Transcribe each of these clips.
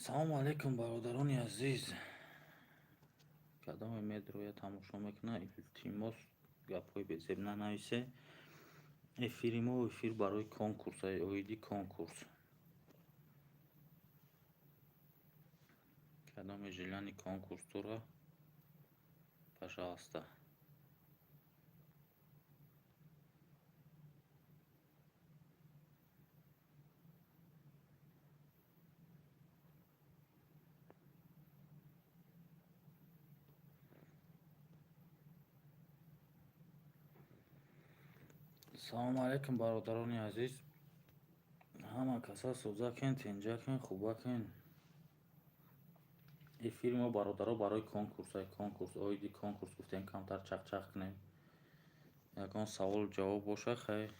Салому алайкум, бародарони азиз. Кадоме медроя, тамошо мекунад, илтимос, гапҳои безеб нанависе. Эфири мо эфир барои конкурс, оиди конкурс. Кадоме желание конкурс дора, пожалуйста. Салому алайкум, бародарони азиз. Ҳама каса сӯзакен, тинҷакен, хубакен. Эфири мо, бародаро, барои конкурс, конкурс, оиди конкурс гуфтем, камтар чақчақ кунем. Ягон саволу ҷавоб боша, хай,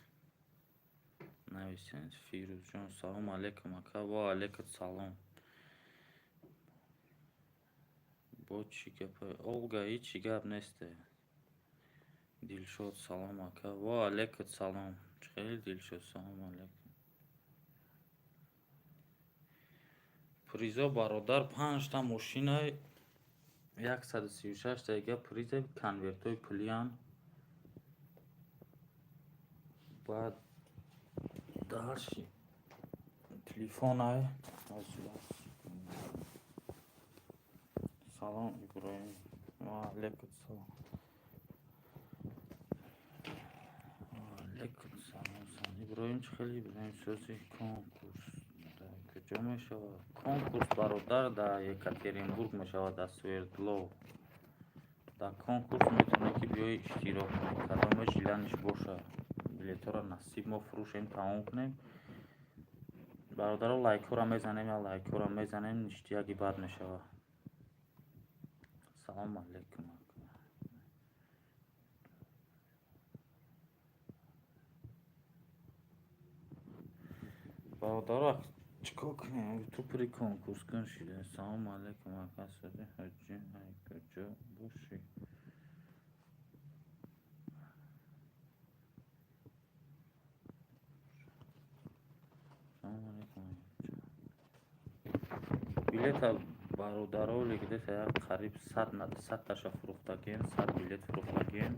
нависен. Фирӯзҷон, салому алайкум, ака. Ва алайкум салом. Бо чӣ гапа, Олга? Ҳечи гап несте. Дилшод, салом, ака. Ва алайкум салом. Чӣ хели, Дилшод? Салому алайкум. Призо, бародар, панҷта мошинай, 136 таига приза, конвертҳои пулиянд. Баъд дальше телефонай. Салом, Иброҳим. Ва алайкум салом. Ва алайкум салом. Иброҳим, чӣ хели, Иброҳим? Сӯзи, конкурс дар куҷо мешавад? Конкурс, бародар, дар Екатеринбург мешавад, дар Свердлов. Дар конкурс метавонӣ, ки биёӣ, иштирок кунӣ. Кадоме желание ш боша. Билетҳоро насиб мо фурӯшем, тамом кунем. Бародаро, лайкҳоро мезанем, я лайкҳоро мезанем, ништяк и бад мешавад. Салому алайкум. Бародаро, чӣ кор кунем? Тупри конкурс кун шида. Салому алайкум, ака. Сӯзи, ҳоҷӣ, ай куҷо бошӣ? Салому алайкум. Билета, бародаро, где-то як қариб 100 таша фурӯхтагем, 100 билет фурӯхтагем.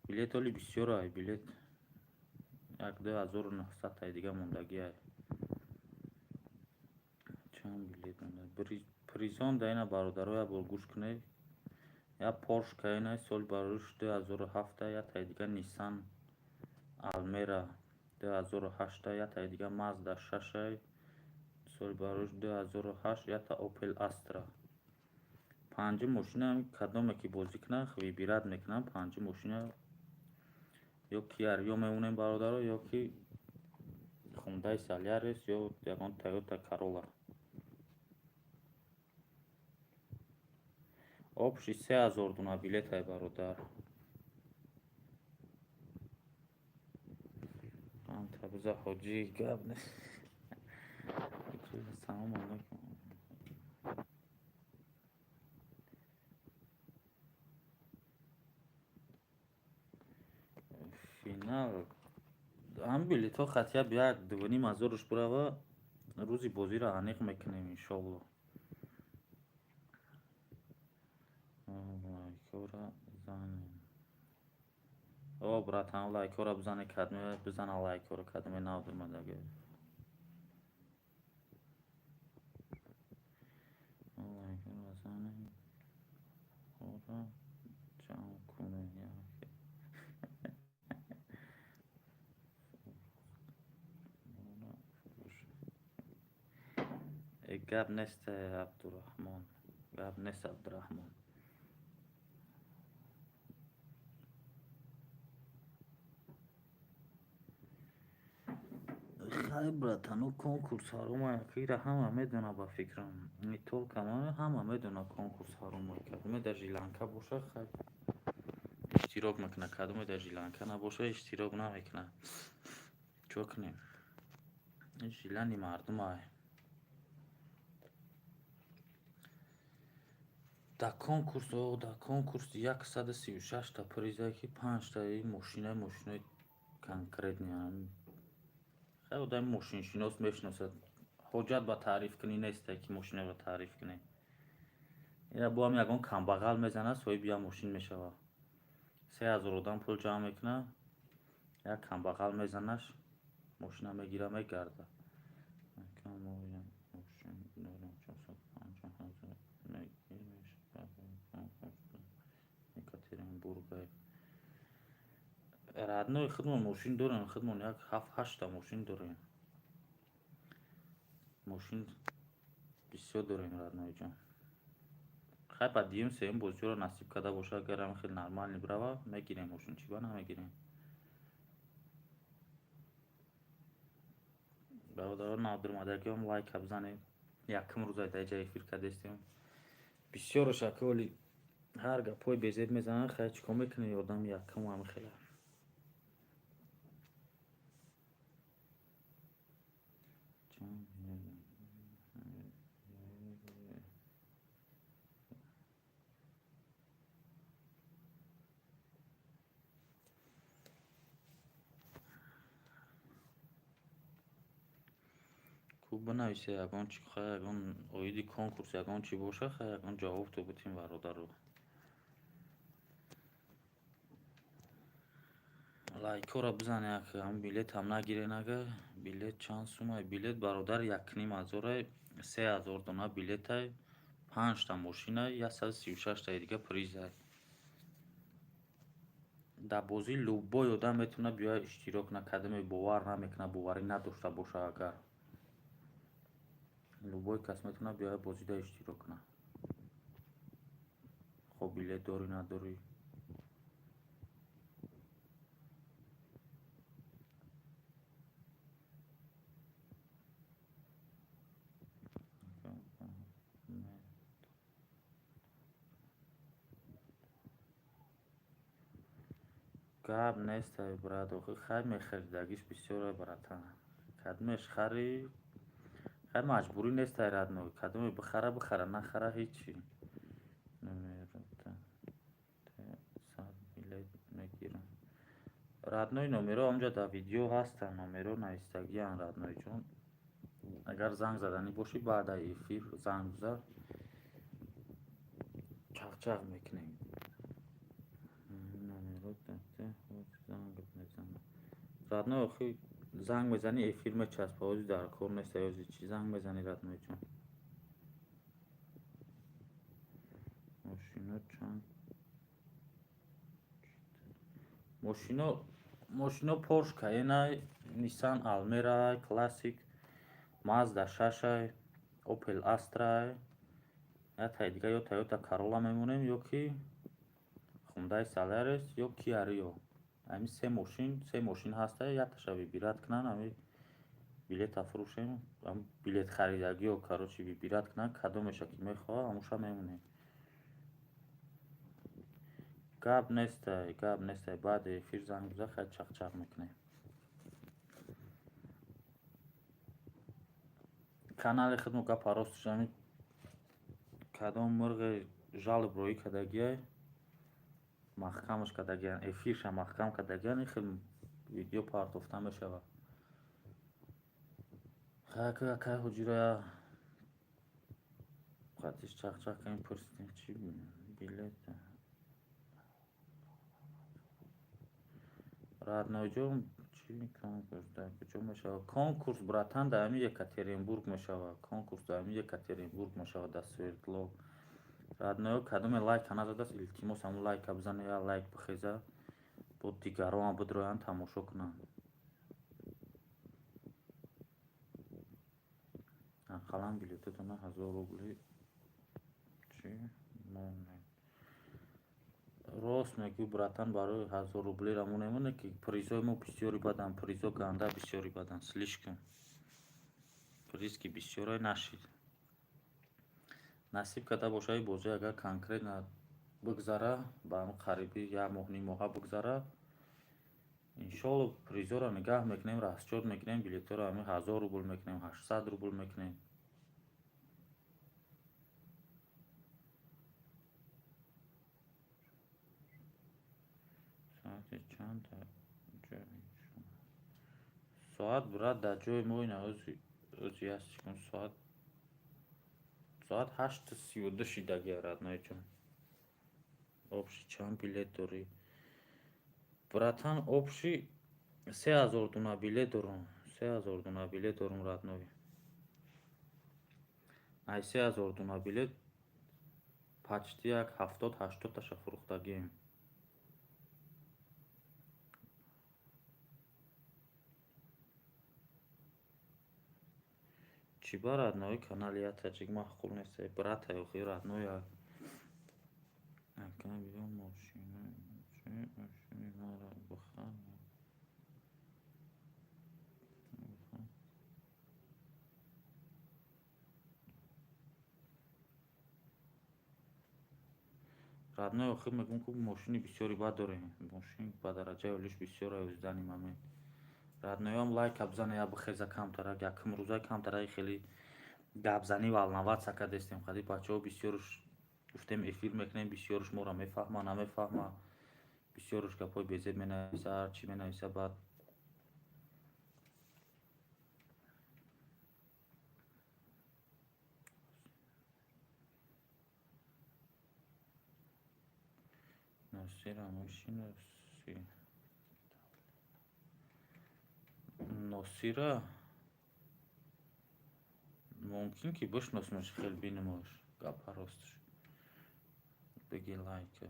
Билет оли бисёрай, билет як 2900-таи дига мондагиай. Чанд билет монда? Призон да ина, бародаро, як бор гӯш кунед. Як Порш Каенай, соли бароиш 2007-та, яктаи дига Ниссан Алмера 2008-та, яктаи дига Мазда шашай, соли бароиш 2008, якта Опел Астра. Панҷи мошина, кадоме ки бозӣ кунад, выбирать мекунам панҷи мошина: ё Киа Рио мемонем, бародаро, ё ки Хундай Солярис, ё ягон Тойота Королла. Общий 3000 дуна билетай, бародар. Табиза ҳоҷӣ, гап нест. Салому алайкум. Финал ҳам билетҳо хотя бы як дувним ҳазоруш бирава, рӯзи бозиро аниқ мекунем, иншолло. Лайкҳоро занем. О, братан, лайкҳоро бизане, кадме бизана лайкҳоро, кадме нав омадаги. Лайкҳоро занем, ҳоро ҷамъ кунем. Гап нест, Абдураҳмон, гап нест, Абдураҳмон. Хай, братану, конкурс ҳаромая, ира ҳама медона, ба фикрам. Не только ман, ҳама медона, конкурс ҳаромая. Кадоме дар желание боша, хай, иштирок мекунад, кадоме дар желание набоша, иштирок намекунад. Чӣ кунем? Желание мардумай. Дар конкурс, дар конкурс 136-та призае, ки панҷтаи мошина, мошинои конкретный. Хай, одами мошиншинос мешиносад. Ҳоҷат ба таъриф кунӣ несте, ки мошинеро таъриф кунӣ. Ира бо ҳам ягон камбағал мезанад, соҳиби як мошин мешавад. 3000 одам пул ҷамъ мекунад, як камбағал мезанаш, мошина мегира, мегарда. Екатеринбург. Родной, худмон мошин дорем, худмон як ҳафт ҳашта мошин дорем. Мошин бисёр дорем, родной ҷон. Хай, ба дуюм сеюм бозиҳоро насиб карда бошад, агар ҳам хеле нормально бирава, мегирем мошин, чӣ ба намегирем. Бародарон, навдурмадагиҳом, лайка бизанед. Якум рӯза дар ҷа эфир кардестем. Бисёраш ака оли ҳар гапҳои безеб мезананд, хай, чӣ кор мекунӣ, одам якум ҳами хела. Ку бинависе ягон чи, хай, ягон оиди конкурс ягон чӣ боша, хай, ягон ҷавоб то битем бародаро. Лайкҳоро бизане, як ҳам билетам нагирен агар. Билет чанд сумай? Билет, бародар, 1500-ай, 3000 дона билетай, панҷта мошинай, 136таи дига призай. Дар бозӣ любой одам метавонад биёяд иштирок кунад, кадоме бовар намекунад, боварӣ надошта бошад агар. Любой кас метавонад биёяд бозида иштирок кунад. Хоб, билет дорӣ, надорӣ. Гап нестай, брат, охи хай, мехаридагиш бисёре, братан. Кадомеш хари, хай, маҷбурӣ нестай, родной. Кадоме бихара, бихара, нахара, ҳичи. Номерота 100 билет мегирам. Родной, номеро онҷа дар видео ҳастанд, номеро навистагианд, родной ҷон. Агар занг заданӣ бошӣ, баъдаи эфир занг бизан. Чақ-чақ мекунем. Зангат мезанам. Родной, охи занг мезанӣ, эфир мечаспа, ози дар кор нестай, ози чӣ занг мезанӣ, родной ҷон? Мошино чанд? Мошино Porsche Cayenne, Nissan Almera Classic, Mazda 6, Opel Astra, ятаи дига ё Toyota Corolla мемонем, ё ки Hyundai Solaris, ё Kia Rio. Ҳамин се мошин, се мошин ҳаста, якташа выбирать кунанд, ҳамин билета фурӯшем, билет харидагиҳо, короче, выбирать кунанд, кадомеша ки мехоҳад, ҳамуша мемонем. Гап нестай, гап нестай, баъди эфир занг бизан, хай, чақ-чақ мекунем. Канали худмо, гапа росташ, ҳамин кадом мурғи жалоб роӣ кардагиай, маҳкамаш кардагиян, эфирша маҳкам кардагиян, ин хел видео партофта мешавад. Хай, акай ҳуҷира қатиш чақ-чақ кунем, пурсидем чӣ билет. Родной ҷон, чӣ конкурс дар куҷо мешавад? Конкурс, братан, дар ҳамин Екатеринбург мешавад. Конкурс дар ҳамин Екатеринбург мешавад, дар Свердлов. Родной ё, кадоме лайка назадааст, илтимос, ҳамун лайка бизане, як лайк бихеза, бо дигароам бидроянд, тамошо кунанд. Ақаллан билетотона 1000 рубли чӣ монед. Рост мегӯй, братан, барои 1000 рублиро монем, ки призои мо бисёри баданд, призо ганда бисёри баданд, слишком. Приз ки бисёре нашид. Насиб карда бошад, ин бозӣ агар конкретно бигзара, ба ҳамин қариби як моҳ, ним моҳа бигзара, иншоалло, призоро нигаҳ мекунем, расчёт мекунем, билетҳоро ҳамин 1000 рубл мекунем, 800 рубл мекунем. Соати чанд дар ҷои шумо? Соат, брат, дар ҷои мо ин ҳози Ози як секунд, соат 8:32 шидагия, родной ҷон. Общий чанд билет дорӣ, братан? Общий 3000 дуна билет дорум, 3000 дуна билет дорум, родной. Ай 3000 дуна билет почти як 70-80таша фурӯхтагием. Чӣ ба, родной, канали я таҷик маъқул несте, брата? Охи, родной, ака, биё мошини маро бихар. Родной, охи, мегӯм, ку мошини бисёри бад дорем, мошин ба дараҷаи олиш бисёр аюзданим. Ҳамин, родной ам, лайка бизане, я бихеза камтарак. Якум рӯза камтараи хеле гапзанӣ волноваться кардестем. Қади бачаҳо бисёрш гуфтем, эфир мекунем, бисёрш моро мефаҳма, намефаҳма, бисёрш гапҳои безеб менависа, ҳарчи менависа. Баъд Носира мешиноси? Носира мумкин ки бишносимаш, хел бинамош. Гапа ростш беги, лайка,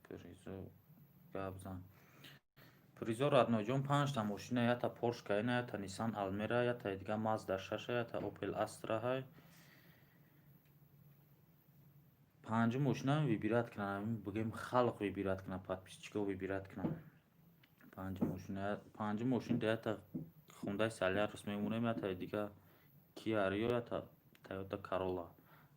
призо гап зан. Призо, родной ҷон, панҷта мошина: ята Порш Каена, ята Ниссан Алмера, ята дига Мазда шаша, ята Опел Астра ҳай. Панҷум мошина выбирать кунанд, бигем, халқ выбирать кунад, подписчик о выбирать кунанд. Панҷум мошина, панҷум мошин да ята Хундай Солярис мемонем, ята дига Киа Рио, ята Тойота Королла.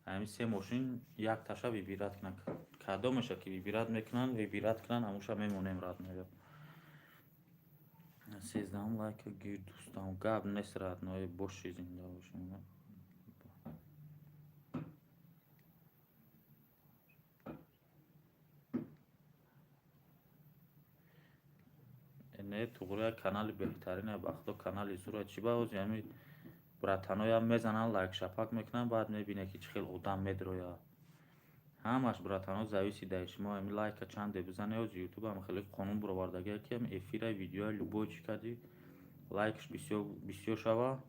Ҳамин се мошин якташа выбирать кунанд. Кадомеша ки выбирать мекунанд, выбирать кунанд, ҳамуша мемонем, родной. 13-ум лайка гир, дӯстам. Гап нест, родной, боши, зинда бошем. Не, туғри, як канали беҳтарине, ба худо, канали зура. Чӣ ба ози ҳами братаноям мезананд, лайк шапак мекунанд, баъд мебине, ки чӣ хел одам медрояд. Ҳамаш, братано, зависит даи шумо. Ҳами лайка чанде бизане. Ози ютубам хеле қонун баровардагия, ки ҳами эфира, видеоя, любой чӣ кардӣ, лайкш бисёр шава,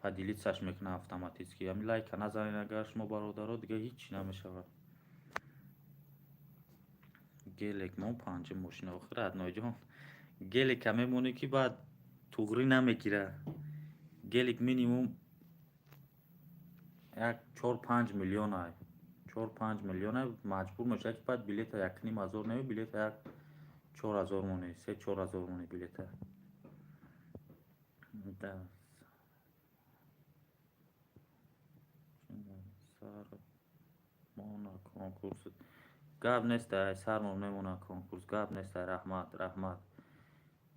поделиться ш мекунад автоматически. Ҳами лайка назанед агар шумо, бародаро, дига ҳичи намешавад. Гелик мон панҷум мошина. Охир, родной ҷон, гелика мемонӣ, ки баъд туғрӣ намегира. Гелик минимум як 4-5 миллион ай, 4-5 миллион ай. Маҷбур мешавад, ки баъд билета 1,5 ҳазор не, билета як 4000 монӣ, 3-4 ҳазор монӣ билета. Да, сар мона конкурс. Гап нест, ай сармон мемонад конкурс, гап нест. Раҳмат, раҳмат,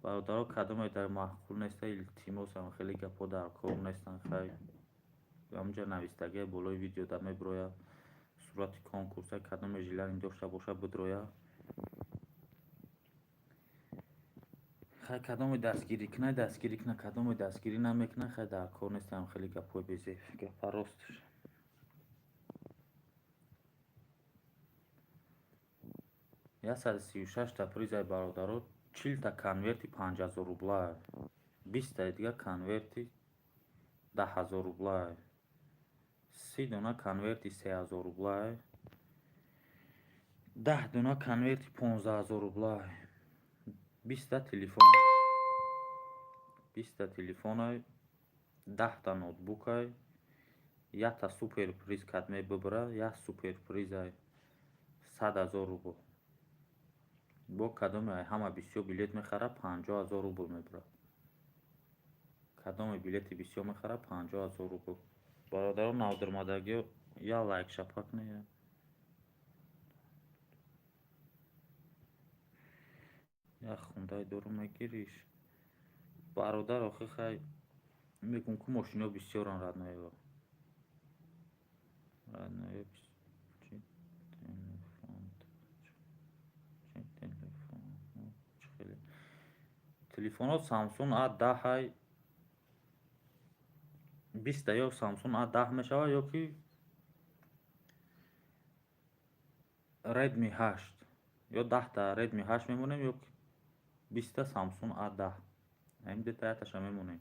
бародаро. Кадоме дар маъқул неста, илтимосам, хеле гапҳо дар кор нестанд. Хай, ҳамунҷа навистагия, болои видеода мебирояд сурати конкурса. Кадоме желание дошта боша, бидрояд. Хай, кадоме дастгирӣ кунад, дастгирӣ кунад, кадоме дастгирӣ намекунад, хай, дар кор нестам хеле гапҳои безеб. Гапа ростш. 136та призаи, бародаро: 40та конверти 5000 рубла, 20таи дига конверти 10 000 рубла, 30 дона конверти 3000 рубла, 10 дона конверти 15 000 рубла, 20та телефон, 20та телефонай, 10та ноутбукай, якта суперприз кадме бибира, як суперпризай 100 000 рубл. Бо кадоме ҳама бисёр билет мехарад, 50 000 рубл мебарад. Кадоме билети бисёр мехарад, 50 000 рубл. Бародарон, навдурмадагиё, я лайк шапак не, як хундай дору мегириш, бародар. Охи, хай, мегӯм, ку мошиниҳо бисёранд, родной ё, родной ё. Чи телефон, чи телефон, чи хеле телефонҳо? Самсунг А 10 ай. 20-та ё Samsung A10 мешавад ё ки Redmi 8, ё 10-та Redmi 8 мемонем, ё ки 20-та Samsung A10. Ҳамин дута якташа мемонем.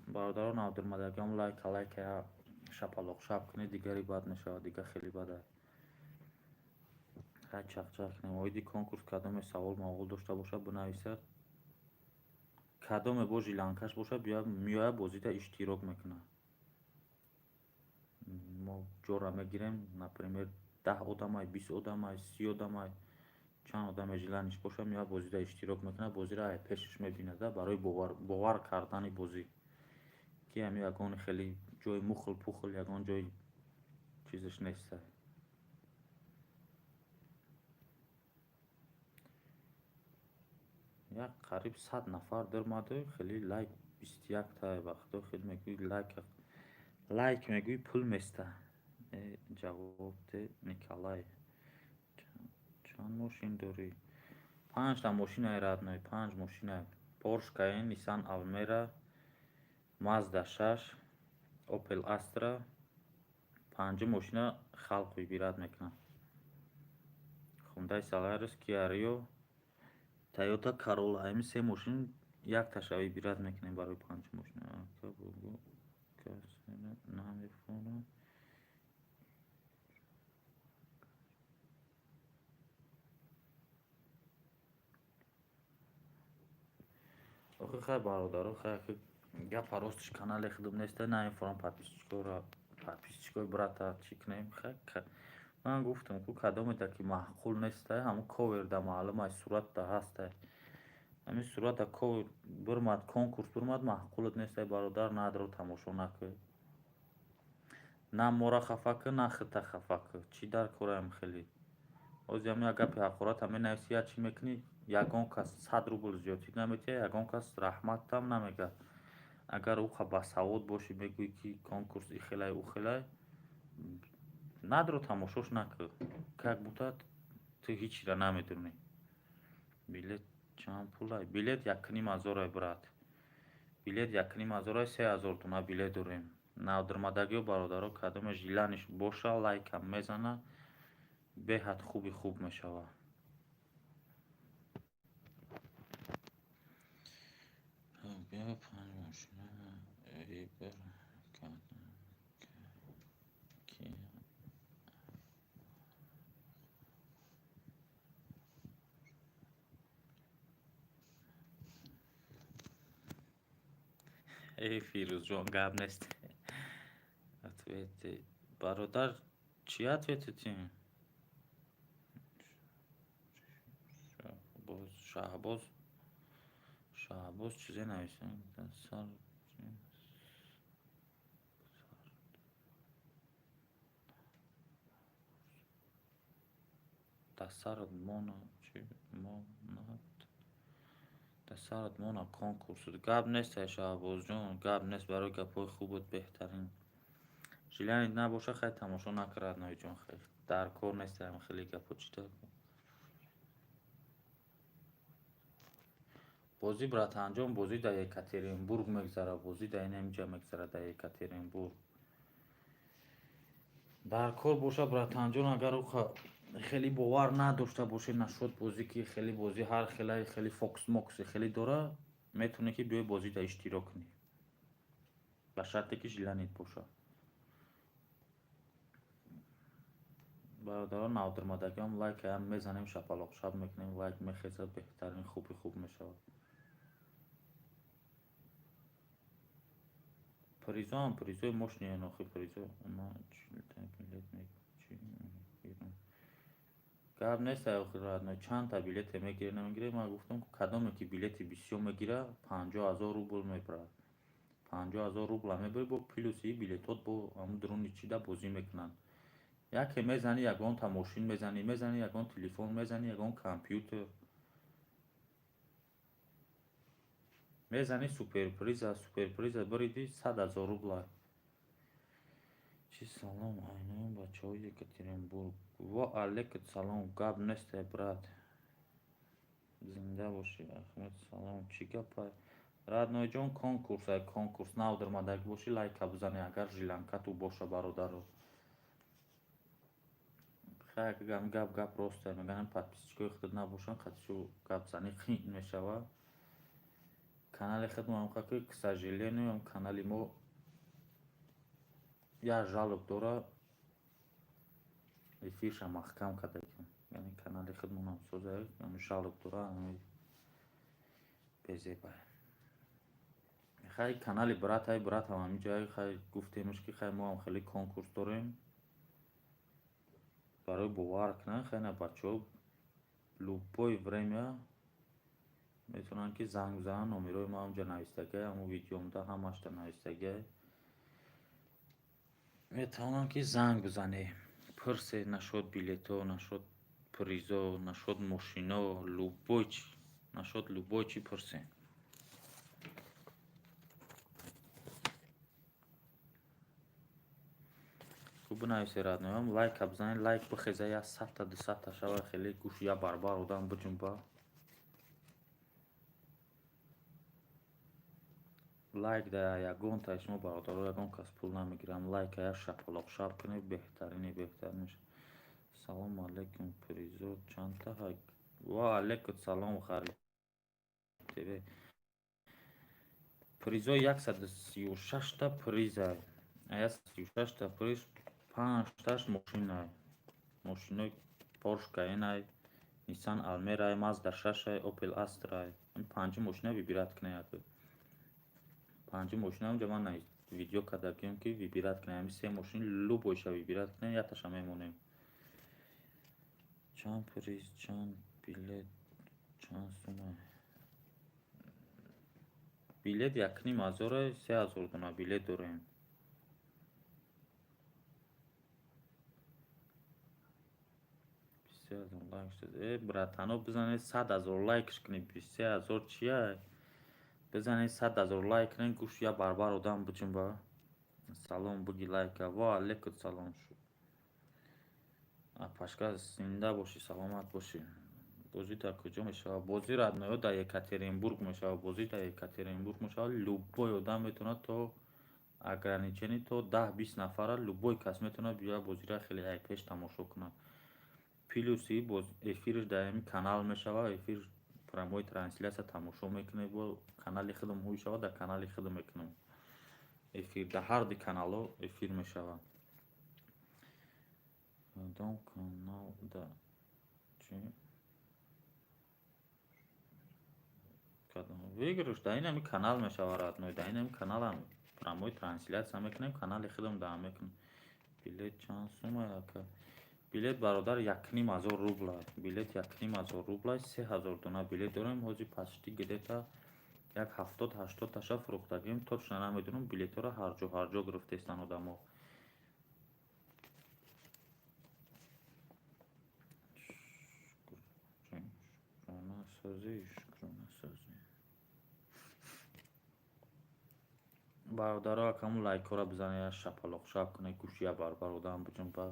Бародарон, навдурмадагиам, лайка лайка шапалоқ шап кунед, дигари бад мешавад, дига хеле бад аст. Хай, чақчақ кунем. Оиди конкурс кадоме савол мавғул дошта бошад, бинависад. Кадоме бо желание ш бошад, меояд, бозида иштирок мекунад. Мо ҷора мегирем, например, 10 одамай, 20 одамай, 30 одамай, чанд одаме желание ш бошад, меояд, бозида иштирок мекунад, бозиро ай пешаш мебинад, барои бовар кардани бозӣ, ки ҳами ягон хеле ҷои мухл пухл, ягон ҷои чизаш неста. Як қариб 100 нафар даромаду, хеле лайк 21-та. Вақто хеле мегӯи лайк, лайк мегӯи, пул места. Ҷавоб де, Николай. Чанд мошин дорӣ? Панҷта мошинаи, родной, панҷ мошина: Порш Каен, Nissan Almera, Mazda 6, Opel Astra. Панҷум мошина халқ выбирать мекунад: Hyundai Solaris, Kia Rio, Toyota Corolla. Ҳамин се мошин якташа выбирать мекунем барои панҷум мошина. Ака, бугӯ, касеро намефурӯшам. Охи хай, бародаро, хай, гапа ростиш, канале худам неста, намефурам. Подписчик оро, подписчик ои брата чӣ кунем? Хай, ман гуфтам ку, кадомеда ки маъқул нестай, ҳамун коверда маълум ай, суратда ҳастай, ҳамин сурата ковер бирмад, конкурс бирмад, маъқулат нестай, бародар, надро, тамошо накӯ. На мора хафа кӯ, на худта хафа кӯ. Чӣ дар кораям? Хеле ҳозир ҳамин як гапи ҳақората менависӣ, як чӣ мекунӣ, ягон кас 100 рубл зиёдтӣ наметиҳад, ягон кас раҳматтам намегӯяд. Агар ӯ басавод бошӣ, мегӯӣ, ки конкурс и хелай, ӯ хелай, надро, тамошош накӯ, как будто ту ҳичира намедонӣ. Билет чанд пулай? Билет 1500-ай, брат, билет 1500-ай, 3000 дона билет дорем. Навдурмадагиё, бародаро, кадоме желание ш боша, лайкам мезана, беҳад хуби хуб мешавад. Биё, панҷ мошина выбор кардам, ки. Эй, Фирӯзҷон, гап нест. Ответьте, бародар, чӣ ответите? Шаҳбоз, Шаҳбоз, Шаҳбоз чизе нависад. Сар. Дар сарат мона чӣ монад, дар сарат мона конкурс. Гап нест, ай Шаҳбозҷон, гап нест, барои гапҳои хубат, беҳтарин. Желание набоша, хай, тамошо накард, ноиҷон, хай, дар кор нестам хеле гапҳо. Чӣ бозӣ, братанҷон? Бозӣ дар Екатеринбург мегзарад, бозӣ дар инамиҷа мегзарад, дар Екатеринбург. Дар кор боша, братанҷон, агар хеле бовар надошта бошед нашуд бозӣ, ки хеле бозӣ ҳар хелай, хеле фокс-мокси хеле дора, метавонӣ, ки биёи бозида иштирок кунӣ, ба шарте ки желание т бошад. Бародарон, навдурмадагиам, лайкаям мезанем, шапалоқшап мекунем, лайк мехезад, беҳтарин, хуби хуб мешавад. Призоам призои мощный ен, охи призо. Ма 40-та билет мегирам, гап нест, охи, родной, чандта билете мегире, намегире. Ман гуфтам, кадоме ки билети бисёр мегира, 50 000 рубл мебарад. 50 000 рубла мебарӣ, бо плюси билетот бо ҳамун дуруни чида бозӣ мекунанд. Яке мезанӣ, ягонта мошин мезанӣ, мезанӣ, ягон телефон мезанӣ, ягон компютер мезанӣ, суперприза, суперприза бириди, 100 000 рубла. Чӣ, салом, айнои бачаҳои Екатеринбург. Ва алейкум салом, гап несте, брат. Зинда бошӣ, Ахмед, салом. Чӣ гапай? Роднойҷон, конкурс, ай конкурс нав даромадагӣ бошӣ, лайка бизанӣ, агар желанкату боша, бародаро. Хай, гап гап росте, мегӯянд, подписчикои худат набошанд, қатишу гапзанӣ қиин мешавад. Канали худмон ки, к сожалению, канали мо як жалоб дора, эфирша маҳкам кардагим. Яъне канали худмонам соза, жалоб дора, безебай. Хай, канали братай, братам ҳамиҷа, хай, гуфтемш, ки хай, мо ҳам хеле конкурс дорем. Барои бовар кунанд, хай, на, бачаҳо любое время метавонанд, ки занг бизананд. Номерои мо ҳамҷа навистагиай, ҳамун видеомда ҳамашта навистагиай. Метавонанд, ки занг бизанед, пурсед насчёт билетҳо, насчёт призо, насчёт мошино, любой чи, насчёт любой чи пурсед. Хуб, бинависед, родноям, лайка бизанед, лайк бихеза, як садта, 200-та шава, хеле гӯши як барбар одам биҷунба. Лайк да ягонтаи шумо, бародаро, ягон кас пул намегирам. Лайка як шапалоқ шап кунед, беҳтарини беҳтарин мешавад. Салому алейкум, призо чандта? Ва алейкум салом, Ғариб ТВ. Призо 136-та приза. 136-та приз, панҷташ мошинай. Мошинои Порш Каенай, Nissan Almera, Mazda 6, Opel Astra. Панҷи мошина выбирать кунед. Панҷи мошина онҷа ман видео кардагием, ки выбирать кунед. Ҳамин се мошин любойша выбирать кунед, якташа мемонем. Чанд приз, чанд билет, чанд сума? Билет 1500, 3000 дона билет дорем. 23 000 лайк шуд. Э, братано, бизанед, 100 000 лайкш кунед, 23 000 чия? Бизанед, 100 000 лайк кунед, гӯш як барбар одам биҷунба. Салом буги, лайка. Ва алейкум салом шуд. Апашка, зинда бошӣ, саломат бошӣ. Бозӣ дар куҷо мешавад? Бозӣ, родноё, дар Екатеринбург мешавад. Бозӣ дар Екатеринбург мешавад. Любой одам метавонад, то ограничение то 10-20 нафара, любой кас метавонад биёяд, бозиро хеле айпеш тамошо кунад. Плюси боз эфирш дар ҳамин канал мешавад, эфир прямой трансляция тамошо мекунед, бо канали худам ҳуй шавад, дар канали худам мекунам. Эфир дар ҳар ду каналҳо эфир мешавад. Кадом канал да чӣ? Выигрыш дар ин ҳамин канал мешавад, родной, дар ин ҳамин каналам прямой трансляция мекунем, канали худам даам мекунем. Билет чанд сума, ака? Билет, бародар, 1500 рубла. Билет 1500 рубла, 3000 дона билет дорем. Ҳозир почти где-то як 70-80 таша фурӯхтагием. Точно намедонам, билетҳоро ҳарҷо ҳарҷо гирифтаистанд одамо. Шукронасозӣ, шукронасозӣ. Бародаро, акамун лайкҳоро бизанед, як шапалоқ шап кунед, гӯши як барбар одам биҷунба,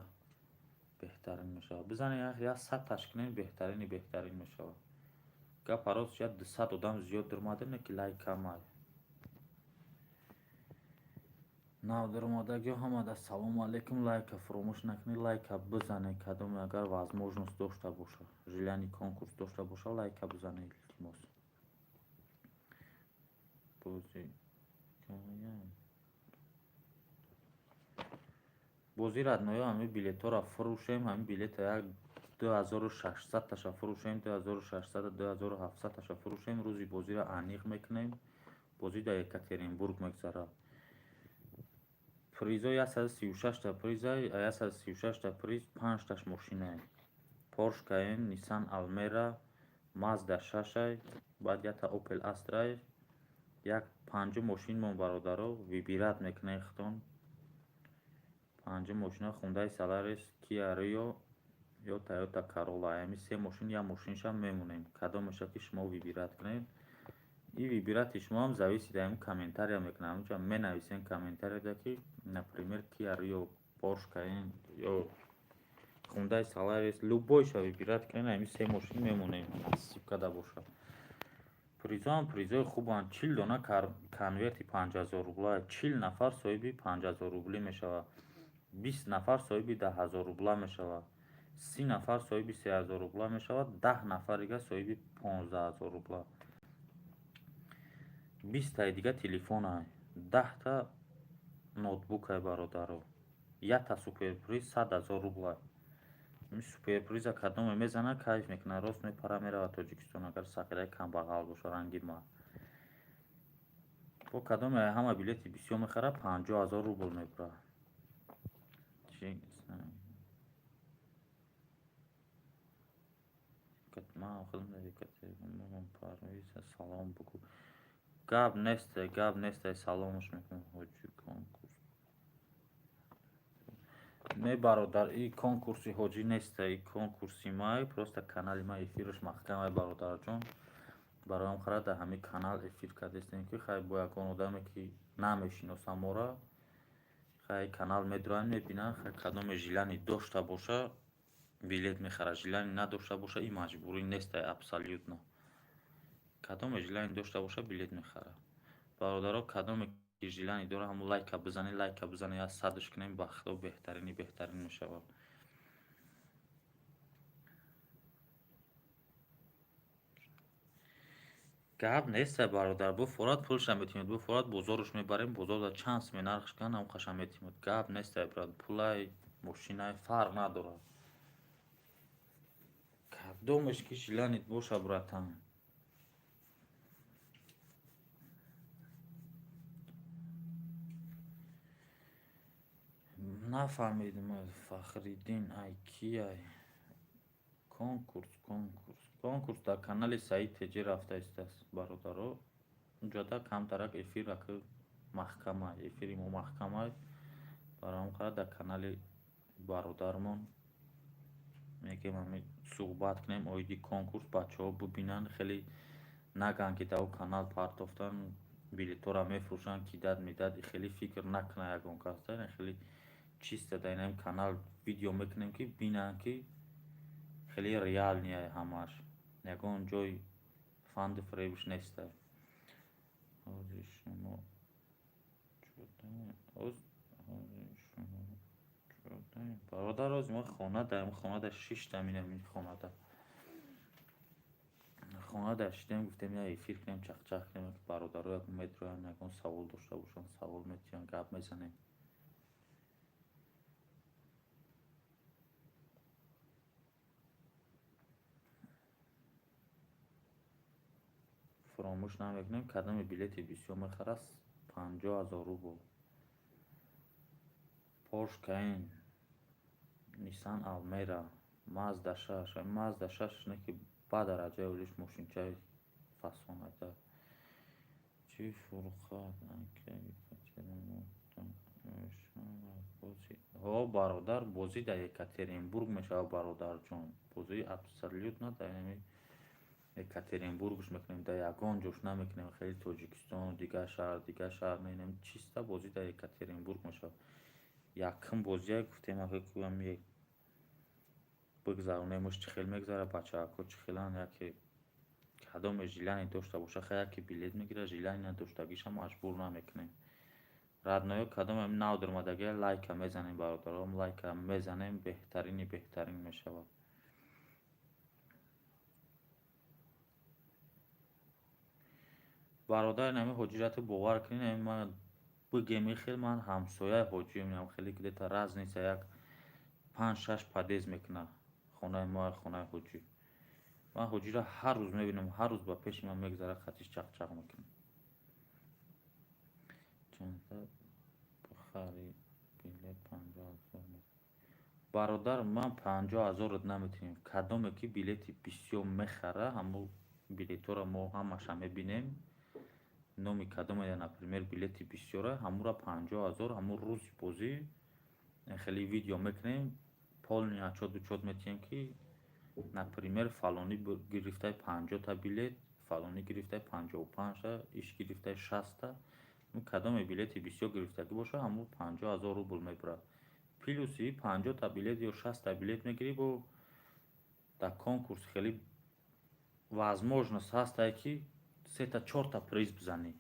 беҳтарин мешавад. Бизанед, як садташ кунед, беҳтарини беҳтарин мешавад. Гап рост, як 200 одам зиёд даромада, не ки лайк камай. Нав даромадагиҳо ҳамада салому алейкум, лайка фуромӯш накунед, лайка бизанед, кадоме агар возможность дошта боша, желание конкурс дошта боша, лайка бизанед, илтимос. Бозӣ бозӣ, родноё, ҳамин билетҳоро фурӯшем, ҳамин билета як 2600-таша фурӯшем, 2600, 2700-таша фурӯшем, рӯзи бозиро аниқ мекунем. Бозӣ дар Екатеринбург мегзарад. Призо 136-та приза, 136-та приз панҷташ мошинае. Porsche Cayenne, Nissan Almera, Mazda 6, баъд якта Opel Astra. Як панҷу мошинмон, бародаро, выбирать мекунед худтон. Панҷу мошина: Хундай Солярис, Киа Рио ё Тойота Королла. Ҳамин се мошин як мошинша мемонем. Кадомеша ки шумо выбирать кунед. И выбирать и шумоам зависит ҳамин комментария мекунад. Ҳаминҷа менависем комментарияда, ки, например, Киа Рио, Порш Каен ё Хундай Солярис, любой ша выбирать кунед, ҳамин се мошин мемонем, насиб карда бошад. Призоам призои хубанд: 40 дона конверти 5000 рубла, 40 нафар соҳиби 5000 рублӣ мешавад, 20 нафар соҳиби 10 000 рубла мешавад, 30 нафар соҳиби 3000 рубла мешавад, 10 нафар дига соҳиби 15 000 рубла, 20-таи дига телефонай, 10-та ноутбукай, бародаро. Якта суперприз 100 000 рублай. Суперприза кадоме мезана, кайф мекунад, рост мепара, меравад Тоҷикистон, агар сақираи камбағал боша ранги ман. Бо кадоме ҳама билети бисёр мехарад, 50 000 рубл мебурад. Ман салом бугӯ. Гап несте, гап несте, саломаш мекунам. Ҳоҷи, конкурс не, бародар, и конкурси ҳоҷӣ неста, и конкурси май, просто канали ман эфираш маҳкамай, бародарҷон. Бароям хара дар ҳамин канал эфир кардастем, ки хай бо ягон одаме ки намешиносам мора, хай канал медуранд, мебинанд, хай кадоме желание дошта боша, билет мехарад, желание надошта боша, и маҷбурӣ нестай абсолютно. Кадоме желание дошта боша, билет мехарад. Бародаро, кадоме ки желание дора, ҳамун лайка бизанед, лайка бизанед, як садш кунем, ба худо, беҳтарини беҳтарин мешавад. Гап неста, бародар, буфорад, пулша метимед, буфорад, бозорш мебарем, бозорда чанд суме нархш кунанд, ҳамқаша метимед. Гап нестай, брат, пулай, мошинай, фарқ надорад. Кадомеш ки желание боша, братан. Нафаҳмидим, Фахриддин, ай кияй? Конкурс, конкурс, конкурс дар канали Саид Теҷӣ рафта истааст, бародаро. Унҷода камтарак эфир аки маҳкамай, эфири мо маҳкамай. Барои ҳамин қадар дар канали бародармон мегӯем, ҳамин суҳбат кунем оиди конкурс, бачаҳо бубинанд, хеле нагӯянд, ки дар он канал партофтан, билетҳоро мефурӯшанд, кидать медиҳад, хеле фикр накунад ягон кас. Хеле чисто дар ин канал видео мекунем, ки бинанд, ки хеле реальный ай ҳамааш, ягон ҷой фанду фиребш нестай. Ҳозир шумо бародар, ҳозир ма хона дар хонада шиштам, инамин хонада шидем, гуфтем як эфир кунем, чақчақ кунем, бародаро ягон медроянд, ягон савол дошта бошанд, савол метиҳанд, гап мезанем. Фуромӯш намекунем, кадоме билети бисёр мехарад, 50 000 рубл. Порш Каен, Ниссан Алмера, Мазда 6, Мазда 6 не ки ба дараҷаи олиш мошинчаи фасонада. Чӣ фурқат? Ҳо, бародар, бозӣ дар Екатеринбург мешавад, бародарҷон. Бозӣ абсолютно дар ҳамин Екатеринбургш мекунем, дар ягон ҷош намекунем, хеле Тоҷикистон, дигар шаҳр, дигар шаҳр менем, чисто бозӣ дар Екатеринбург мешавад. Якум бозия гуфтем, ами бигзаронемш, чӣ хел мегзарад, бачаҳако чӣ хеланд, яке кадоме желание дошта боша, хай яке билет мегирад, желание надоштагиша маҷбур намекунем. Родной ё, кадоме нав даромадагия, лайка мезанем, бародаром, лайка мезанем, беҳтарини беҳтарин мешавад. Бародар, инами ҳоҷиратро бовар кунед, ами ман бигем, хел ман ҳамсояи ҳоҷием, хеле где-то разница як панҷ шаш подъезд мекунад хонаи мо хонаи ҳоҷӣ. Ман ҳоҷиро ҳар рӯз мебинам, ҳар рӯз ба пеши ман мегзарад, хатиш чақчақ мекунад. Чанда бихарӣ билет 50 000? Бародар, ман 50 000-ат наметавонем. Кадоме ки билети бисёр мехара, ҳамун билетҳоро мо ҳамаша мебинем. Номи кадоме, например, билети бисёра, ҳамура 50 000. Ҳамун рӯзи бозӣ хеле видео мекунем, полный отчёт учёт метиҳем, ки, например, фалонӣ гирифтаи 50-та билет, фалонӣ гирифтаи 55-та, иш гирифтаи 60-та. Кадоме билети бисёр гирифтагӣ боша, ҳамун 50 000 рубл мебарад. Плюси 50-та билет ё 60-та билет мегирӣ, бо дар конкурс хеле возможность ҳастае, ки сета чорта приз бизанӣ.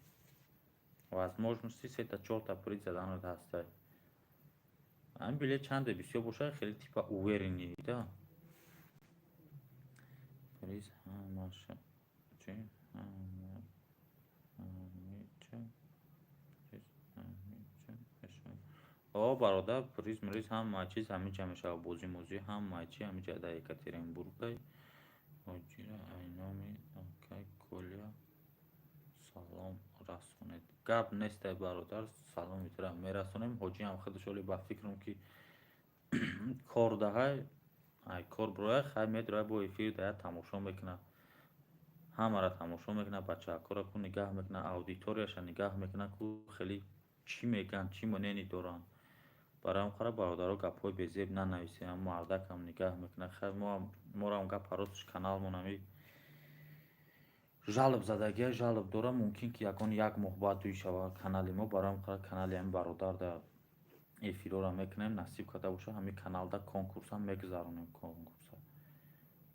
Возможности сета чорта приз заданат ҳастае. Ҳамин билет чанде бисёр бошад, хеле типа уверенный да. Приз ҳамаша чи ҳамича, приз ҳамича мешавад. О, бародар, приз мриз ҳама чиз ҳамиҷа мешавад, бозӣ мозӣ ҳама чи ҳамиҷа дар Екатеринбургай. Ҳоҷира, ай номи акай Коля салом расонед. Гап нестай, бародар, саломи тура мерасонем. Ҳоҷиам худаш оли ба фикрам, ки кор даҳай, ай кор бирояд, хай медирояд, бо эфир дая тамошо мекунад. Ҳамаро тамошо мекунад, бачаакҳоро ку нигаҳ мекунад, аудиторияша нигаҳ мекунад, ку хеле чӣ мегӯянд, чӣ мнение доранд. Барои ҳам қара, бародаро, гапҳои безеб нанависем, ҳам мардакам нигаҳ мекунад. Хай, моам гапа росташ, каналмон ҳами жалоб задагия, жалоб дорам, мумкин ки ягон як моҳ баъд дуй шавад канали мо. Барои ҳам қара канали ҳами бародар да эфирҳоро мекунем, насиб карда бошад, ҳамин каналда конкурсам мегузаронем. Конкурса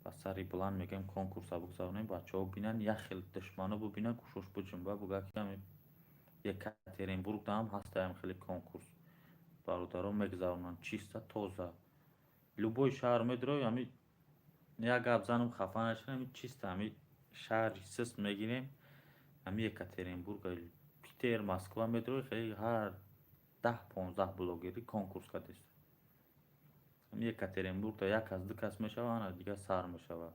ба сари баланд мегӯем, конкурса бигузаронем, бачаҳо бинанд, як хел душмано бибинанд, гӯшош биҷунба, бугӯяд, ки ҳами Екатеринбургда ҳам ҳастаям хеле конкурс, бародарон мегузаронанд, чиста, тоза. Любой шаҳр медирои, ҳами як гап занам, хафа нашавед, ҳами чиста ҳами шаҳри сист мегирем, ҳами Екатеринбург, Питер, Москва медирои, хеле ҳар 10-15 блогерӣ конкурс кардест. Ҳами Екатеринбургда як кас, ду кас мешавад, ана дигар сар мешавад: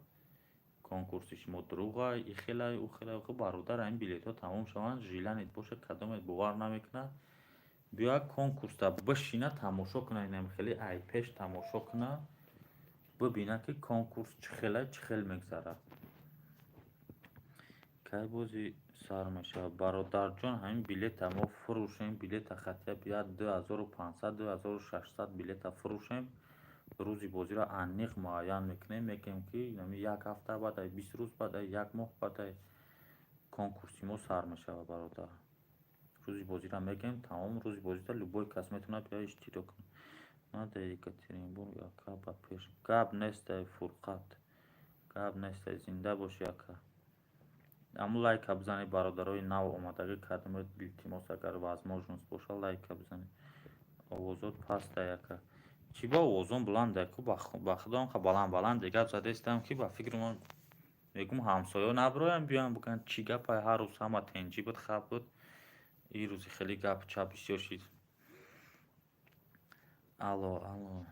конкурси шумо дурӯғай, ихелай, ухелай. Охи, бародар, ҳамин билетҳо тамом шаванд, желание бошад, кадоме бовар намекунад, биёяд, конкурсда бишина, тамошо кунад, инам хеле ай пеш тамошо кунад, бибинад, ки конкурс чӣ хелай, чӣ хел мегзарад. Кай бозӣ сар мешавад, бародарҷон? Ҳамин билета мо фурӯшем, билета хотя бы як 2500, 2600 билета фурӯшем, рӯзи бозиро аниқ муайян мекунем, мегӯем, ки ами як ҳафта баъд, ай 20 рӯз баъд, ай як моҳ баъд ай конкурси мо сар мешавад, бародар. Рӯзи бозиро мегӯем, тамом. Рӯзи бозида любой кас метавонад биёяд, иштирок кунад. Ман дар Екатеринбург, ака, ба пеш. Гап нестай, Фурқат, гап нестай, зинда бошӣ, ака. Аммо лайка бизанед, бародарои нав омадагӣ, кадомед, илтимос, агар возможность боша, лайка бизанед. Овозот пастай, ака. Чӣ ба овозон баландай ку? Ба худо, анқа баланд баланд гап задестам, ки ба фикри ман мегӯм, ҳамсоё набироянд, биёянд, бигӯянд, чӣ гапай, ҳар рӯз ҳама тенҷӣ буд, хаб буд, ин рӯзи хеле гап чап бисёр шид. Алло, алло,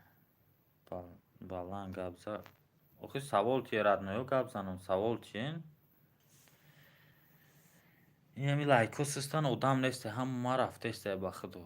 баланд гап за. Охи, савол тие, родной ё, гап занам, савол тиен. Ин ҳами лайкҳо систан, одам несте, ҳама рафтесте, ба худо.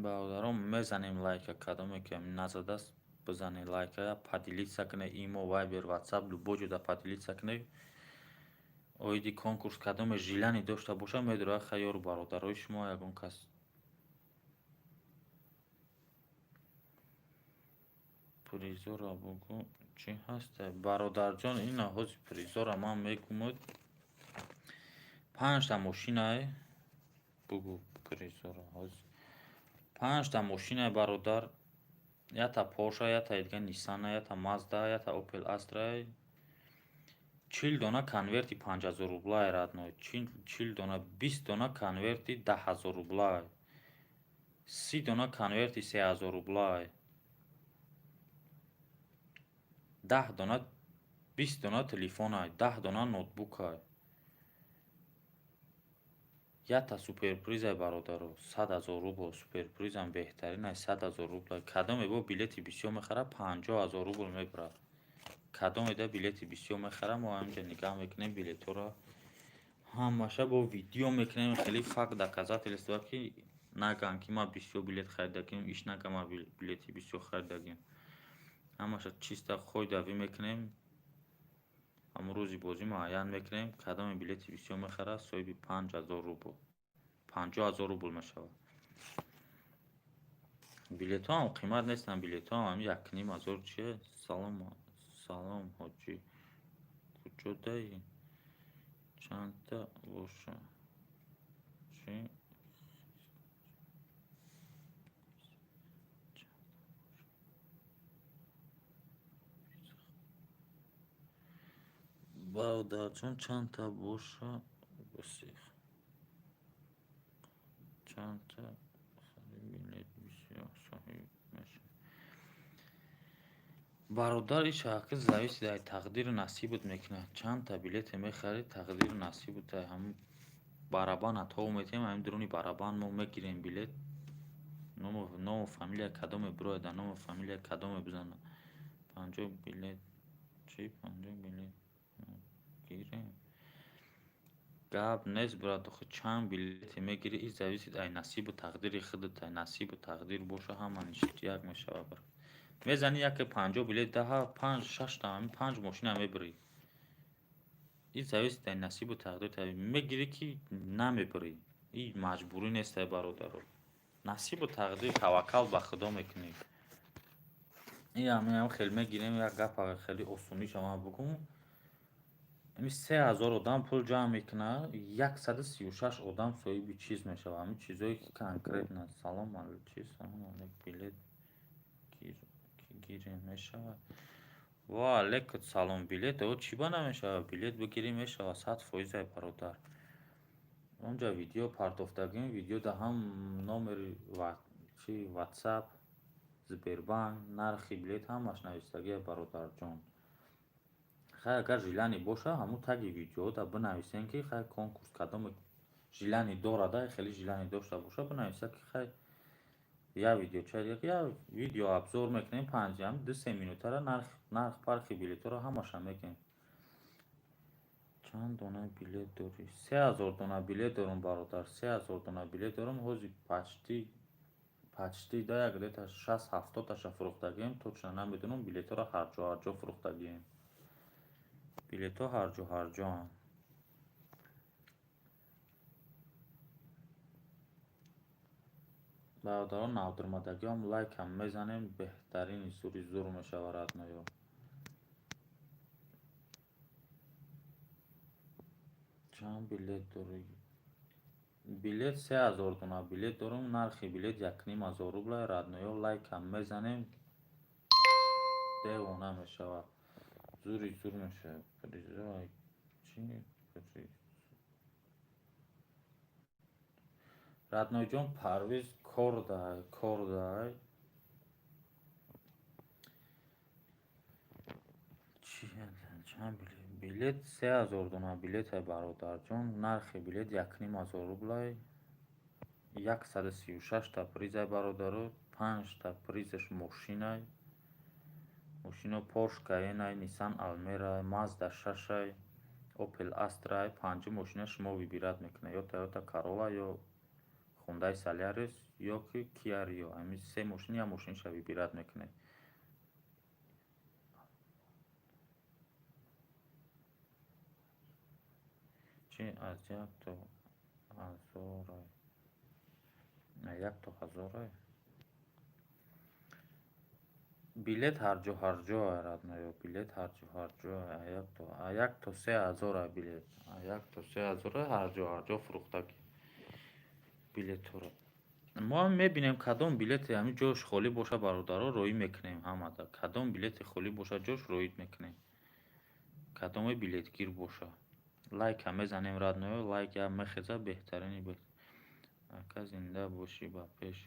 Бародарон, мезанем лайка, кадоме ки назадааст, бизанед лайка, поделиться кунед, имо, вайбер, ватсап, любой ҷода поделиться кунед. Оиди конкурс кадоме желание дошта бошад, медорад, хай, ёру бародарои шумо ягон кас. Призора бугӯ, чӣ ҳаста, бародарҷон? Ина ҳози призора ман мегӯмуд, панҷта мошинае. Бугӯ призора. Ҳози панҷта мошинае, бародар: якта Порша, якта дига Ниссана, якта Мазда, якта Опел Астра, 40 дона конверти 5000 рублае, родной, 40 дона, 20 дона конверти 10 000 рублае, 30 дона конверти 3000 рублае, 10 дона, 20 дона телефонай, 10 дона ноутбукай, якта суперпризай, бародаро, 100 000 рубл. Суперпризам беҳтаринай, 100 000 рублай. Кадоме бо билети бисёр мехарад, 50 000 рубл мебарад. Кадоме да билети бисёр мехарад, мо ҳаминҷа нигаҳ мекунем билетҳоро. Ҳамаша бо видео мекунем, хеле факт, доказательство, ки нагӯянд, ки ман бисёр билет харидагим, иш нага, ман билети бисёр харидагим. Ҳамаша чисто қоидавӣ мекунем. Ҳамун рӯзи бозӣ муайян мекунем, кадоме билети бисёр мехарад, соҳиби 5000 рубл, 50 000 рубл мешавад. Билетҳоам қимат нестанд, билетҳоам ҳамин 1500 чие. Салом, салом, ҳоҷӣ, куҷодаӣ? Чандта боша? Чӣ? Бародарҷон, чандта боша? Чандта билет бисёр соҳиб мешавӣ? Бародар, иш ҳаққи зависит аз тақдиру насибат мекунад. Чандта билете мехарӣ, тақдиру насибат. Ҳамин барабана тов метиҳем, ҳамин дуруни барабан мо мегирем билет. Ному фамилия кадоме бирояд, дар ному фамилия кадоме бизанад. 50 билет чӣ? 50 билет гирем? Гап нест, брат, охи чанд билете мегирӣ, ин зависит аз насибу тақдири худат. Насибу тақдир боша, ҳама ништяк мешавад. Мезанӣ яке 50 билет, даҳа, панҷ, шашта, ҳамин панҷ мошина мебарӣ. Ин зависит аз насибу тақдир. Мегирӣ ки намебарӣ, ин маҷбурӣ нестай, бародаро. Насибу тақдир, таваккал ба Худо мекунӣ. Ин ҳамин хел мегирем. Як гапа хеле осониша ман бигӯм: ҳамин 3000 одам пул ҷамъ мекунад, 136 одам соҳиби чиз мешавад. Ҳамин чизое ки конкретно. Салом, чи? Салом алейк, билет гирем, мешавад? Ва алейкум салом. Билет о чӣ ба намешавад? Билет бигирӣ, мешавад, 100%-ай, бародар. Онҷа видео партофтагим, видеода ҳам номери чи, Ватсап, Сбербанк, нархи билет, ҳамаш навистагия, бародарҷон. Хай, агар желание боша, ҳамун таги видеода бинависем, ки хай, конкурс кадоме желание дорада, хеле желание дошта боша, бинависа, ки хай, як видеоча, як видео обзор мекунем, панҷ 2-3 минутара, нарх, фарқи билетҳоро ҳамаша мегӯем. Чанд дона билет дорӣ? 3000 дона билет дорам, бародар, 3000 дона билет дорам. Ҳозир почти да як где-то 60-70таша фурӯхтагием, точно намедонам. Билетҳоро ҳарҷо ҳарҷо фурӯхтагием, билетҳо ҳарҷо ҳарҷоанд. Бародарон, навдурмадагиҳом, лайкам мезанем, беҳтарини зури зур мешавад, родной ё. Чанд билет дорӣ? Билет 3000 дона билет дорам, нархи билет 1500 рубла. Родной ё, лайкам мезанем, девона мешавад, зури зур мешавад. Чи? Родной ҷон, Парвиз кор дай, кор дай. Чанд билет? 3000 дона билетай, бародарҷон, нархи билет 1500 рублай. 136та призай, бародаро, панҷта призаш мошинай. Мошино Порш Каенай, Ниссан Алмерай, Мазда шашай, Опел Астрай. Панҷи мошина шумо выбирать мекунед: ё Тойота Королла, ё Хундай Солярис, ё ки Киа Рио. Ҳамин се мошин, як мошинаша выбирать мекунед. Чи, аз як то ҳазорай? Як то ҳазорай? Билет ҳарҷо ҳарҷоа, родной ё, билет ҳарҷо ҳарҷоа, 1 то 3000-а билет, 1 то 3000-а, ҳарҷо ҳарҷо фурӯхтагӣ билетҳоро. Мо ҳам мебинем, кадом билете ҳамин ҷош холӣ боша, бародаро, роӣ мекунем ҳамада. Кадом билете холӣ боша ҷош, роӣ мекунем. Кадоме билетгир боша. Лайка мезанем, родной ё, лайк як мехеза, беҳтарини. Ака, зинда бошӣ, ба пеш.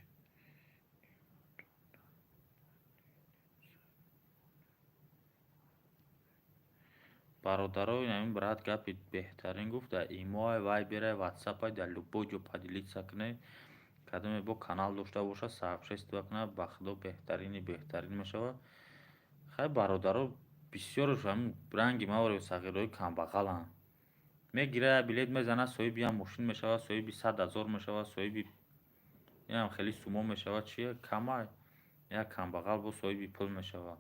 Бародаро, ҳамин брат гапи беҳтарин гуфт. Дар имоай, вайберай, ватсапай, дар любой ҷо поделиться кунед. Кадоме бо канал дошта бошад, сообщество кунад, ба Худо, беҳтарини беҳтарин мешавад. Хай, бародаро, бисёрш ҳамин ранги маворо сағирҳои камбағаланд. Мегира, як билет мезана, соҳиби як мошин мешавад, соҳиби 100 000 мешавад, соҳиби инам хеле сумо мешавад. Чие, камай, як камбағал бо соҳиби пул мешавад.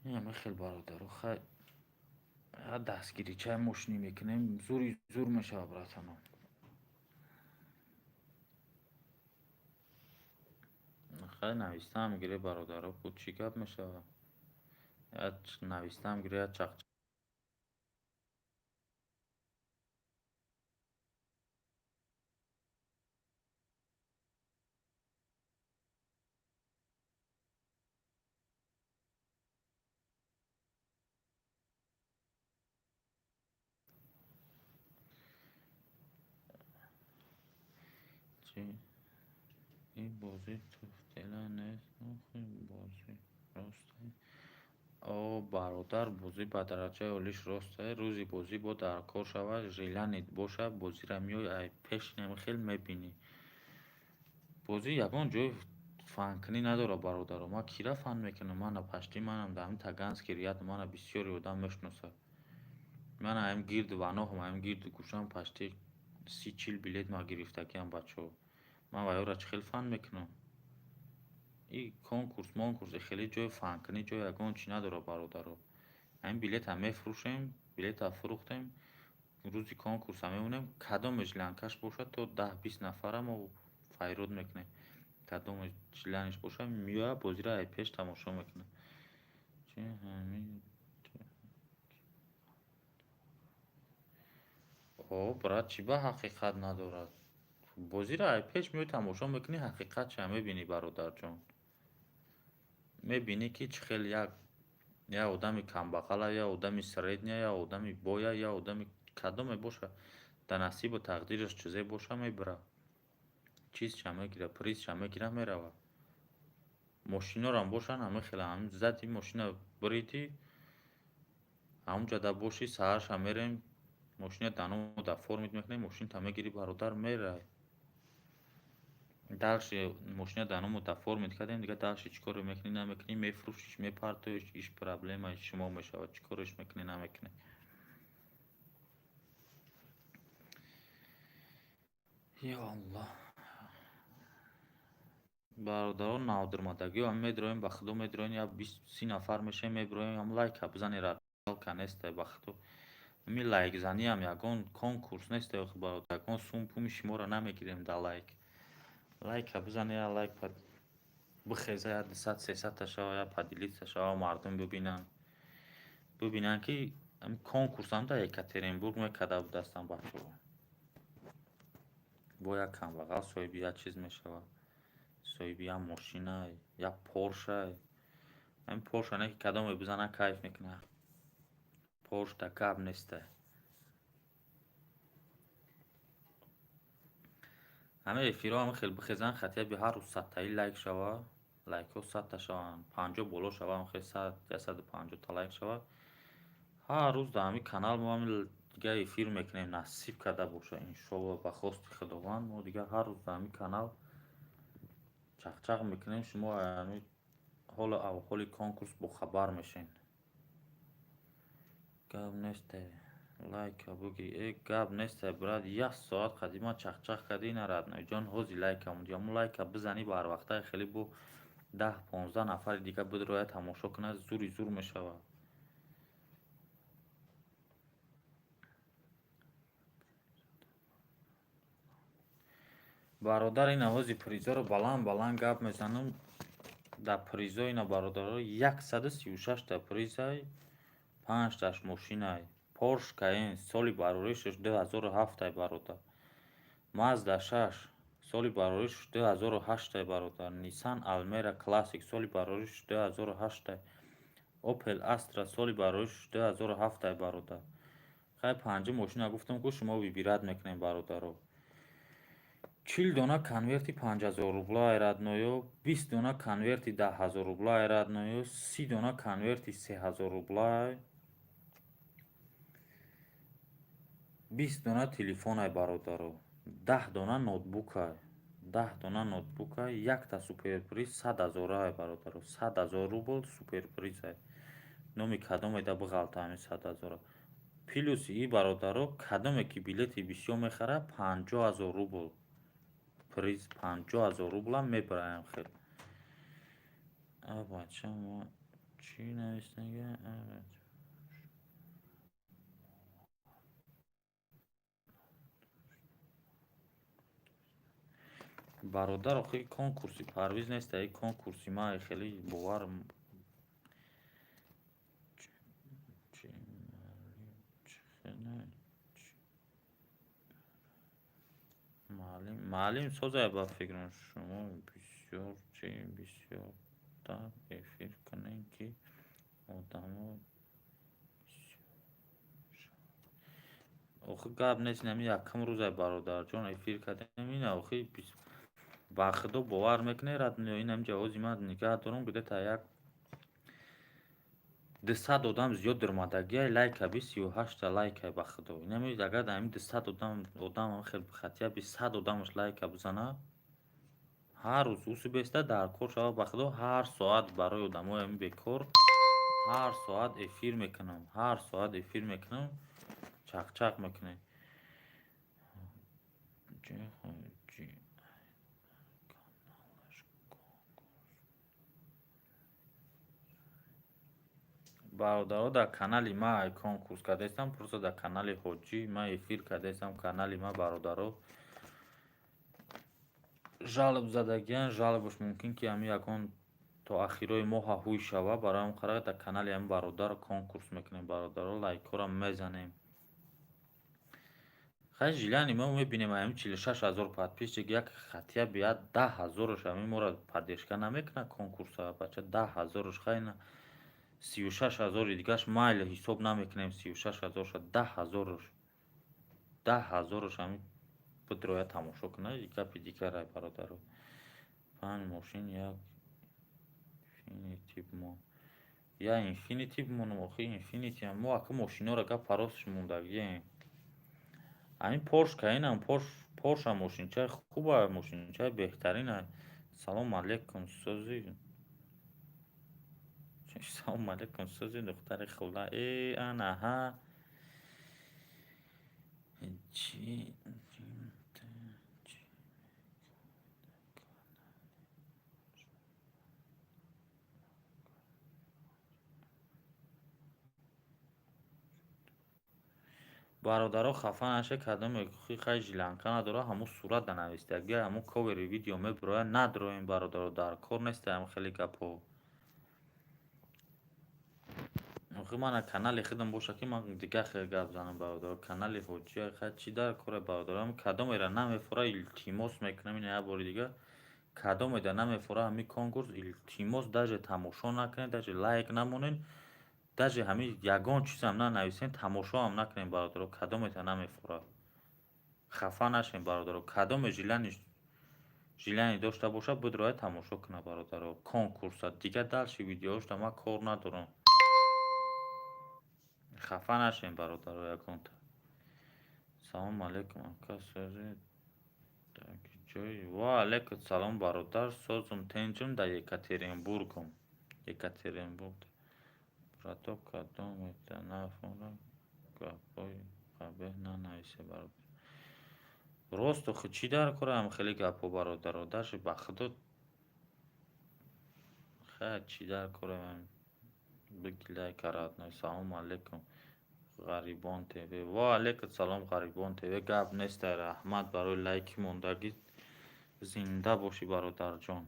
Инаме хел, бародаро. Хай, дастгиричаи мошинӣ мекунем, зури зур мешавад, братано. Хай, навистаам гире, бародаро, ку чӣ гап мешавад? Як навистаам гире, як чақ. Чӣ, ин бозӣ туфтела нест? Охи, бозӣ росте. О бародар, бозӣ ба дараҷаи олиш росте. Рӯзи бозӣ бо дар кор шавад, желание т бошад, бозиро меои, ай пеш хел мебинӣ. Бозӣ ягон ҷои фанкунӣ надорад, бародаро. Ман кира фан мекунам? Мана пашти манам дар ҳамин Таганский ряд мана бисёре одам мешиносад. Мана ҳамин гирду ваноҳам, ҳамин гирду гӯшам пашти 30-40 билет ман гирифтагиам, бачаҳо. Ман ваёра чӣ хел фан мекунам? И конкурс монкурс хеле ҷои фанкунӣ, ҷои ягон чӣ надорад, бародаро. Ҳамин билета мефурӯшем, билета фурӯхтем, рӯзи конкурса мемонем, кадоме желание ш бошад, то 10-20 нафара мо файрод мекунем. Кадоме желание ш бошад, меояд, бозиро ай пеш тамошо мекунад. Чи ҳамин? О брат, чӣ ба ҳақиқат надорад? Бозиро ай пеш меои, тамошо мекунӣ, ҳақиқатша мебинӣ, бародарҷон. Мебинӣ, ки чӣ хел як одами камбағала, як одами средний, як одами боя, як одами кадоме боша, дар насибу тақдираш чизе боша, мебира, чизша мегира, призша мегира, мерава. Мошинорам бошанд, ҳама хела, ҳамин зади мошина биридӣ, ҳамунҷа да бошӣ, саҳарша мерем, мошина данода оформить мекунем, мошинта мегирӣ, бародар, мерай. Дальше мошина даному оформить кардем, дига дальше чӣ коре мекунӣ, намекунӣ, мефурӯшиш, мепартоиш, иш проблемаи шумо мешавад, чӣ кореш мекунӣ, намекунӣ. Ё Аллоҳ, бародарон, навдурмадагиҳо медроем, ба худо медроем, як 20-30 нафар мешавем, мебироем, ҳам лайка бизанед, жалко несте, ба худо. Ҳамин лайкзаниам ягон конкурс несте, бародар, ягон сум пуми шуморо намегирем дар лайк. Лайка бизанед, як лайк бихеза, як 200, 300-та шава, як поделиться шава, мардум бибинанд, ки конкурсам дар Екатеринбург мекарда будастам, бачаҳо. Бо як камбағал соҳиби як чиз мешавад, соҳиби як мошина, як Порша. Ҳамин Порша не, ки кадоме бизана, кайф мекунад. Порш да гап несте. Ҳамин эфирҳо ҳама хел бихезанд, хотя бы ҳар рӯз 100-таи лайк шава, лайкҳо 100-та шаванд, 50 боло шава, хел 100, 150-та лайк шава. Ҳар рӯз дар ҳамин канал мо ҳамин дига эфир мекунем, насиб карда боша, иншолло, ба хости Худованд, мо дига ҳар рӯз дар ҳамин канал чақчақ мекунем, шумо ҳамин ҳолу аҳволи конкурс бохабар мешед. Гап несте, лайка бугӣ. Э, гап несте, брат, як соат қадима чақчақ кардӣ, ина Радноиҷон, ҳози лайка мондӣ. Ҳамун лайка бизанӣ, барвақтаи хеле бо 10-15 нафари дига бидрояд, тамошо кунад, зури зур мешавад. Бародар, ина ҳози призоро баланд баланд гап мезанам. Дар призо, ина, бародаро, 136-та призай, панҷташ мошинай. Порш Каен, соли бароришаш 2007-ай, бародар. Мазда 6, соли бароришаш 2008-ай, бародар. Ниссан Алмера Классик, соли бароришаш 2008-ай. Опел Астра, соли бароришаш 2007-ай, бародар. Хай, панҷи мошина гуфтам, ку шумо выбирать мекунем, бародаро. 40 дона конверти 5000 рубла, родной ё, 20 дона конверти 10 000 рубла, родной ё, 30 дона конверти 3000 рубла, 20 дона телефонай, бародаро, 10 дона ноутбукай, 10 дона ноутбукай, якта суперприз 100 000-ай, бародаро, 100 000 рубл суперпризай. Номи кадомеда бағалта ҳамин 100 000-а? Плюси и, бародаро, кадоме ки билети бисёр мехарад, 50 000 рубл приз, 50 000 рублам мебараям. Хел бача, мо чӣ нависнага? Бародар, охи, конкурси Парвиз неста, и конкурси ма. Хеле бовар. Маълим созая, ба фикрам, шумо бисёр чи бисёртар эфир кунем, ки одамо. Охи, гап нест, ами якум рӯзай, бародарҷон, эфир кардем. Ина, охи, ба худо, бовар мекунед, инам ҷавози ман нигаҳ дорам, где-то як 200 одам зиёд даромадагиай, лайка би 38-та лайкай, ба худо. Инами агар ами 200 одам хел хотя бы 100 одамаш лайка бизана, ҳар рӯз усу беста дар кор шава, ба худо, ҳар соат барои одамои ами бекор ҳар соат эфир мекунам, ҳар соат эфир мекунам, чақчақ мекунем. Бародаро, дар канали ма конкурс кардаистам, просто дар канали Ҳоҷӣ ма эфир кардаистам. Канали ма, бародаро, жалоб задагиян. Жалобаш мумкин ки ами ягон то ахирои моҳа ҳуй шава. Барои ҳам қарор дар канали ами бародар конкурс мекунем. Бародаро, лайкҳоро мезанем. Хай, желание мо мебинем, ами 46 000 подписчик, як хотя бы як 10 000-аш ами моро поддержка намекунад конкурса, бача, 10 000-аш. Хайна, 36 000-и дигаш майли, ҳисоб намекунем 36 000-ша, 10 000-аш, 10 000-аш ами бидроя тамошо кунад, гапи дигарай, бародаро. Панҷ мошин, як Инфинити бимон, я Инфинити бимонам. Охи, Инфинити мо ака мошинҳоро гап паросш мондагием. Ҳамин Порш каинам, Порша мошинчаи хуба, мошинчаи беҳтарина. Салом алейкум, сӯзи, салом алейкум, сӯзи духтари хула. Э, анаҳа, чӣ? Бародаро, хафа наша, кадоме хай желанка надора, ҳамун сурат данавистагӣ, ҳамун ковери видео мебирояд, надроем, бародаро, дар кор нестаям хеле гапҳо. Охи, мана канали худам боша, ки ман дигар хел гап занам, бародаро. Канали Ҳоҷия хай чӣ дар коре, бародаро? Кадомеро намефора, илтимос мекунам, ина як бори дигар, кадомеда намефора ҳамин конкурс, илтимос, даже тамошо накунед, даже лайк намонед, даже ҳамин ягон чизам нанависен, тамошоам накунем, бародаро. Кадомета намефора, хафа нашем, бародаро. Кадоме желание дошта бошад, бидрояд, тамошо кунад, бародаро, конкурса. Дигар дальше видеоошда ман кор надорам, хафа нашем, бародаро, ягонта. Салому алейкум, ака, сӯзи ҷой. Ва алейкум салом, бародар, созум, тенҷум, дар Екатеринбургум, Екатеринбург. Браток, кадомета нафора, гапҳои қабеҳ нанависе, бародар. Рост, охи, чӣ дар корам хеле гапҳо, бародаро? Даже, ба худо, хай, чӣ дар корам? Бигӣ лайка, родной. Салому алейкум, Ғарибон ТВ. Ва алейкум салом, Ғарибон ТВ, гап нестай, раҳмат барои лайки мондагӣ, зинда бошӣ, бародарҷон.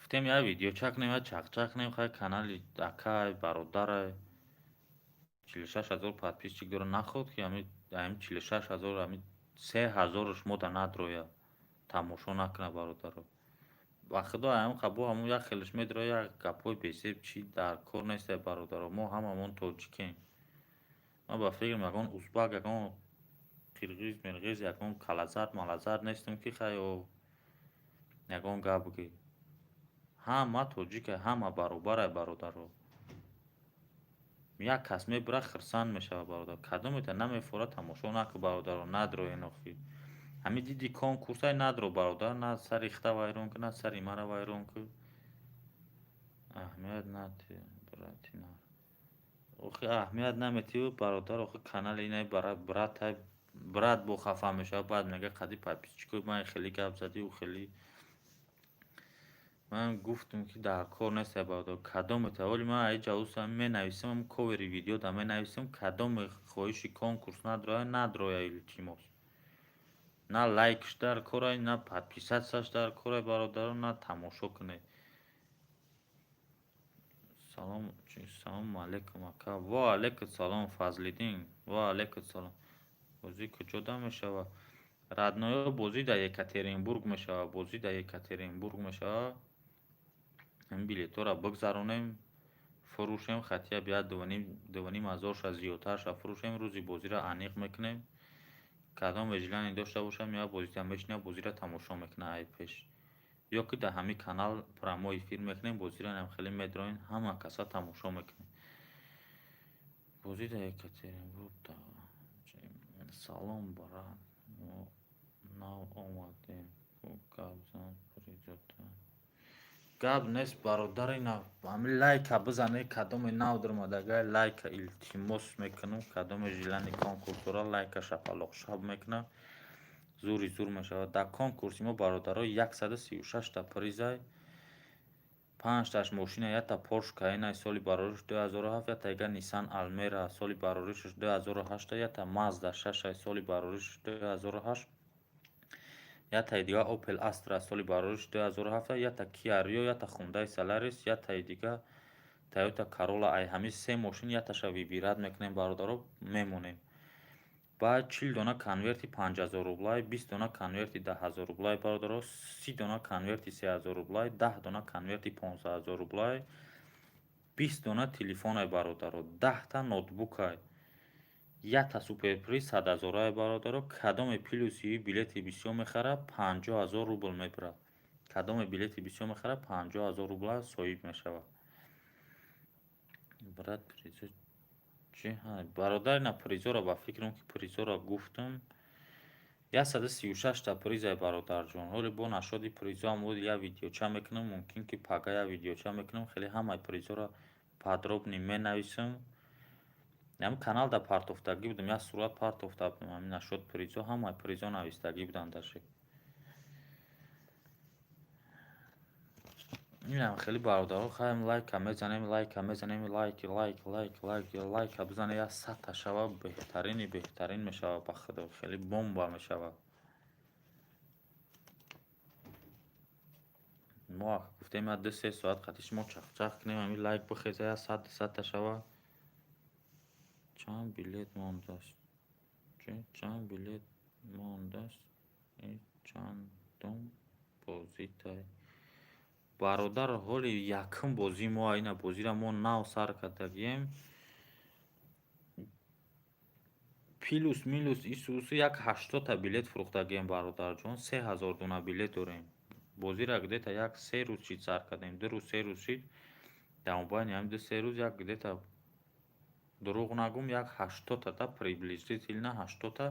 Гуфтем, як видеоча кунем, як чақчақ кунем. Хай, канали акай, бародарай, 46 000 подписчик дора, наход ки ами 46 000, ами 3000-аш мода надроя, тамошо накуна, бародаро. Ба худо, ам қабо ҳамун як хелаш медроя, як гапҳои бесеб, чӣ дар кор нестай, бародаро? Мо ҳамамон тоҷикем. Ман ба фикрам, ягон узбак, ягон қирғиз мирғиз, ягон калазар малазар нестем, ки хай, ягон гап бигӯӣ. Ҳама тоҷика, ҳама баробарай, бародаро. Як кас мебира, хирсанд мешавад, бародар. Кадомета намефора, тамошо накун, бародаро, надроен. Охи, ҳамин диди конкурсай, надро, бародар, на сари хита вайрон кун, на сари мара вайрон кун. Аҳамият надиҳ, братина. Охи, аҳамият наметиҳӣ, бародар. Охи, канали инай братай, брат бо хафа мешавад. Баъд мега: «Қади подписчикои ман хеле гап задӣ, ӯ хеле». Ман гуфтам, ки дар кор нестай, бародар. Кадомета оли ман аиҷа усам менависам, ковери видеода менависам: кадоме хоҳиши конкурс надроя, надроя, илтимос. На лайкш дар корай, на подписаться ш дар корай, бародаро, на тамошо кунед. Салом, салому алейкум, ака. Ва алейкум салом, Фазлиддин, ва алейкум салом. Бозӣ куҷода мешавад, родной ё? Бозӣ дар Екатеринбург мешавад, бозӣ дар Екатеринбург мешавад. Ин билетҳоро бигзаронем, фурӯшем, хотя бы як 2,5 ҳазорша зиёдтарша фурӯшем. Рӯзи бозиро аниқ мекунем. Кадоме желание дошта бошад, меояд, бозида мешинад, бозиро тамошо мекунад ай пеш, ё ки дар ҳамин канал прямой эфир мекунем бозиро, инам хеле медроем, ҳама каса тамошо мекунем. Бозӣ дар Екатеринбург. Салом, брат, мо нав омадем, гап зан призота. Гап нест, бародар, ина ҳамин лайка бизанед. Кадоме нав даромадагай, лайка, илтимос мекунам. Кадоме желание конкурс дора, лайка шапалоқшаб мекунад, зури зур мешавад. Дар конкурси мо, бародаро, 136та призай: панҷташ мошина, якта Порш Каенаи соли барориш 2007, якта дига Ниссан Алмера соли бароришаш 2008, якта Мазда шашай соли бароришаш 2008, яктаи дига Опел Астра соли барориш 2007, якта Киа Рио, якта Хундай Солярис, яктаи дига Тойота Королла. Ай ҳамин се мошин якташа выбирать мекунем, бародаро, мемонем. Баъд 40 дона конверти 5000 рублай, 20 дона конверти 10 000 рублай, бародаро, 30 дона конверти 3000 рублай, 10 дона конверти 15 000 рублай, 20 дона телефонай, бародаро, 10та ноутбукай, якта суперприз 100 ҳазорае, бародаро. Кадоме плюси билети бисёр мехарад, 50 000 рубл мебарад. Кадоме билети бисёр мехарад, 50 000 рубла соҳиб мешавад. Брат, призо чи? Бародар, ина призоро, ба фикрам, ки призоро гуфтам. 136та призай, бародарҷон. Ҳоле бо нашоди призоам як видеоча мекунам, мумкин ки пага як видеоча мекунам, хеле ҳамаи призоро подробно менависам. Ҳамин каналда партофтагӣ будам, як сурат партофта будам, ҳамин нашод призо, ҳамаи призо навистагӣ буданд даши. Инам хеле, бародаро, хаем, лайка мезанем, лайка мезанем, лайк, лайк, лайк, лайк, лайка бизане, як 100та шава, беҳтарини беҳтарин мешавад, ба худо, хеле бомба мешавад. Мо гуфтем, як 2-3 соат қатъи шумо чахчах кунем, ҳамин лайк бихеза, як 100, 200та шава. Чанд билет мондааст? Чанд билет мондааст? Чандум бозитай? Бародар, ҳоли якум бозии мо, ина бозиро мо нав сар кардагием. Плюс минус исусу як 80та билет фурӯхтагием, бародарҷон, 3000 дона билет дорем. Бозиро где-то як 3 рӯз шид сар кардем, 2 рӯз, 3 рӯз шид. Дар мобайни ҳамин 2-3 рӯз як где-то, дурӯғ нагӯм, як 80та да, приблизительно 80та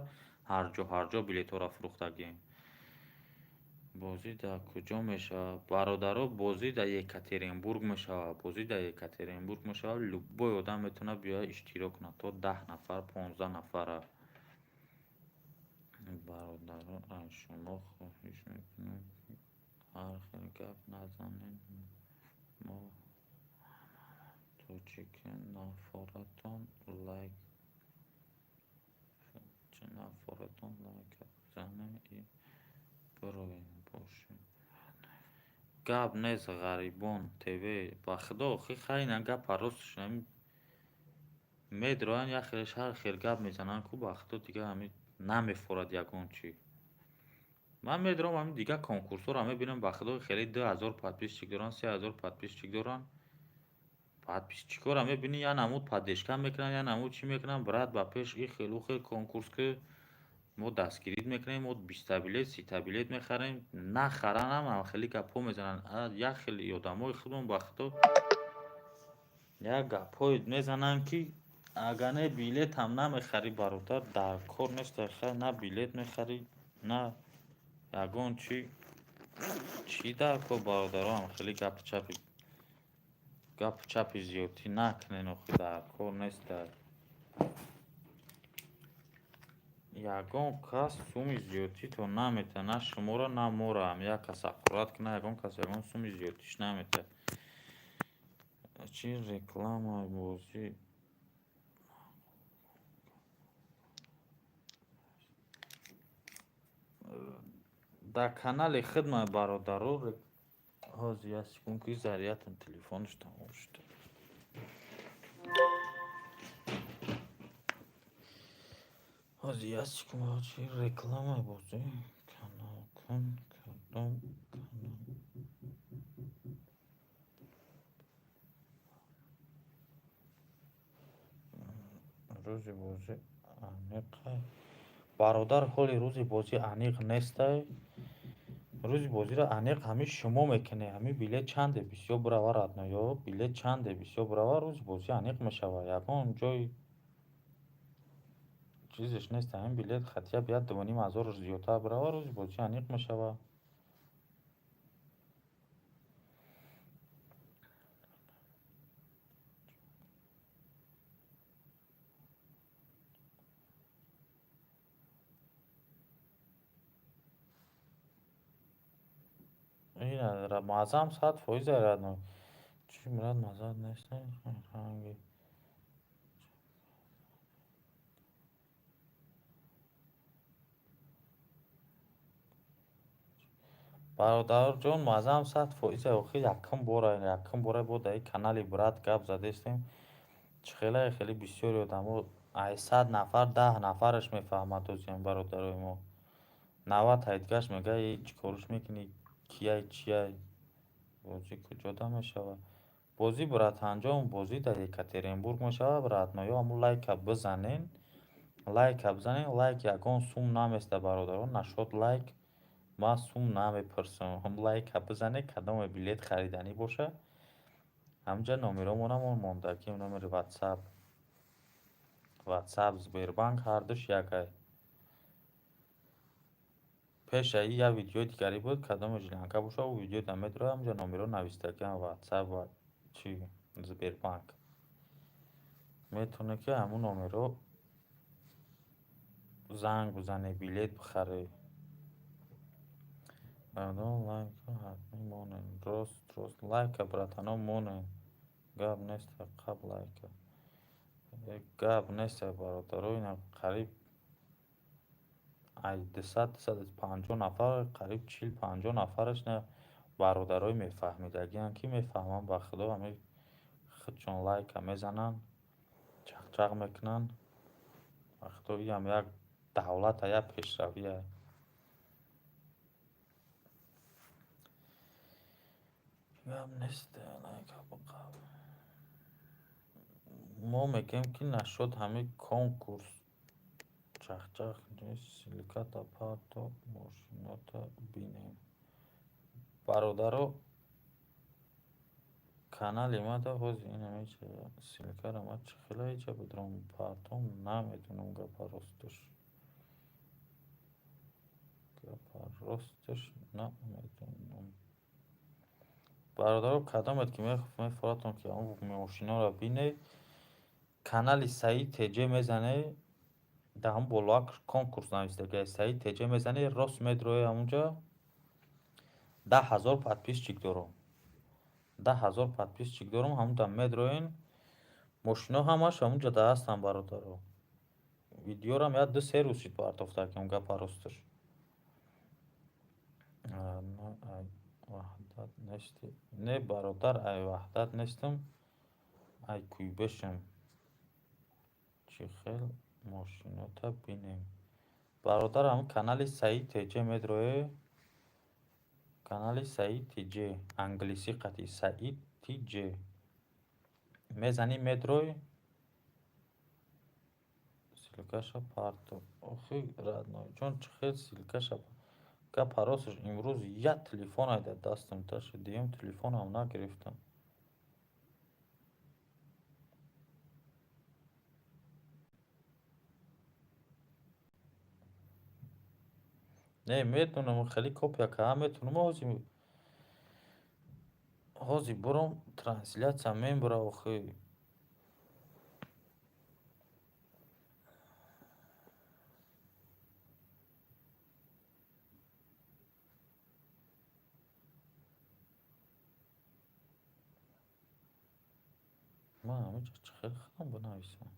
ҳарҷо ҳарҷо билетҳоро фурӯхтагием. Бозӣ дар куҷо мешавад? Бародаро, бозӣ дар Екатеринбург мешавад, бозӣ дар Екатеринбург мешавад. Любой одам метавонад биёяд, иштирок кунад, то 10 нафар, 15 нафара. Бародаро, аз шумо хоҳиш мекунам, ки ҳар хел гап назанед. Мо тоҷикем. Нафоратон лайк, нафоратон лайка бизанед и бироем бошед. Гап нест, Ғарибон ТВ, ба худо, охи, хайна гапа ростш, медроянд, як хелеш ҳар хел гап мезананд ку, ба худо, дига ҳамин намефорад ягон чӣ. Ман медорам, ҳамин дигар конкурсҳоро мебинам, ба худо, хеле 2000 подписчик доранд, 3000 подписчик доранд. Подписчикҳоро мебинӣ, як намуд поддержка мекунанд, як намуд чӣ мекунанд: «Брат, ба пеш, и хел, ӯ хел конкурс, ки мо дастгирит мекунем, мо 20та билет, 30та билет мехарем». Нахаранам, хеле гапҳо мезананд. Як хели одамои худмон, ба худо, як гапҳое мезананд, ки агар не билетам намехарӣ, бародар, дар кор нест, хай, на билет мехарӣ, на ягон чӣ. Чӣ дар кор, бародарам, хеле гапи чапи. Гапу чапи зиёдтӣ накунен, охи дар кор нестай. Ягон кас суми зиёдтито наметавад, на шуморо, на моро. Ҳам як кас ҳақорат кунад, ягон кас ягон суми зиёдтиш наметавад. Чӣ реклама бозӣ? Дар канали хидмат бародаро, ҳозир як секунд, ки зарядтон телефонаш тамом шуд. Ҳозир як секунд, чӣ реклама бозӣ? Канал кун, кадом канал? Рӯзи бозӣ аниқай? Бародар, ҳоли рӯзи бозӣ аниқ нестай. Рӯзи бозиро аниқ ҳамин шумо мекунед. Ҳамин билет чанде бисёр бирава, родной ё, билет чанде бисёр бирава, рӯзи бозӣ аниқ мешавад. Ягон ҷой чизеш нест. Ҳамин билет хотя бы як дувним ҳазораш зиёдтар бирава, рӯзи бозӣ аниқ мешавад. Мазам 100% родной. Чӣ, брат, мазат нест? Ранги бародарҷон, мазаам 100%. Охи якум бора, якум бора бо дар канали брат гап задестем. Чӣ хеле хеле бисёри одамо, ай 100 нафар 10 нафараш мефаҳмад озиам бародарои мо. 90 ҳайдгаш мега: «Эй, чӣ корш мекунӣ? Кияй, чияй?» Бозӣ куҷода мешавад? Бозӣ, братанҷон, бозӣ дар Екатеринбург мешавад. Родной ё, ҳамун лайка бизанен, лайка бизанен. Лайк ягон сум наместа, бародарон. Нашод лайк ман сум намепурсам. Ҳам лайка бизанед, кадоме билет хариданӣ боша, ҳамҷа номеромонам мондагим, номери Ватсап. Ватсап, Сбербанк ҳардуш якай. Пешаи як видеои дигарӣ буд, кадоме жиланка боша, ӯ видео да медрояд, ҳамҷа номеро навистагиам, Ватсап ва чи Сбербанк. Метавонед, ки ҳамун номеро занг бизанед, билет бихаред. Лайка ҳатмӣ монед. Рост, рост, лайка, братано, монед. Гап нест, қаб лайка. Гап нест, бародаро, ина қариб ай 200, 250 нафар, қариб 40-50 нафараш на бародарои мефаҳмидагианд, ки мефаҳманд, ба худо, ҳамин худшон лайка мезананд, чақчақ мекунанд. Ба худо, иам як давлата, як пешравия. Гап нест, лайка биқаб. Мо мегӯем, ки нашуд ҳамин конкурс чақчақ, ссылка та парто, мошинота бинем. Бародаро, канали мада ҳозир ина ссылка ро ман чӣ хела ҳеҷа бидром партом, намедонам, гапа росташ. Гапа росташ намедонам. Бародаро, кадомед ки мефоратон, ки ҳамун мошиноро бинед, канали Саид Тҷ мезанед, дар ҳамун болоак конкурс навистагиаст. Саид Тҷ мезанед, рост медроед ҳамунҷа. 10 000 подписчик дорам. 10 000 подписчик дорам, ҳамунҷа медроен. Мошино ҳамаш ҳамунҷа да ҳастанд, бародаро. Видеорам як ду се рӯз шид партофтакем, гапа росташ. Ай Ваҳдат нестӣ? Не, бародар, ай Ваҳдат нестам, ай Куйбышем. Чӣ хел мошинота бинем? Бародар, ҳамун канали Саид Тҷ медроед. Канали Саид Тҷ, англисӣ қатъи Саид Тҷ. Мезанӣ, медрой. Ссылка ша парто. Охи, родной ҷон, чӣ хел ссылка ша? Гапа росташ, имрӯз як телефон ай дар дастам таша, дуюм телефонам нагирифтам. Не, медонам, хеле копия карда метавонам. Ҳозир Ҳозир буром, трансляция мебура охи. Ман ҳаминҷа чӣ хел худам бинависам?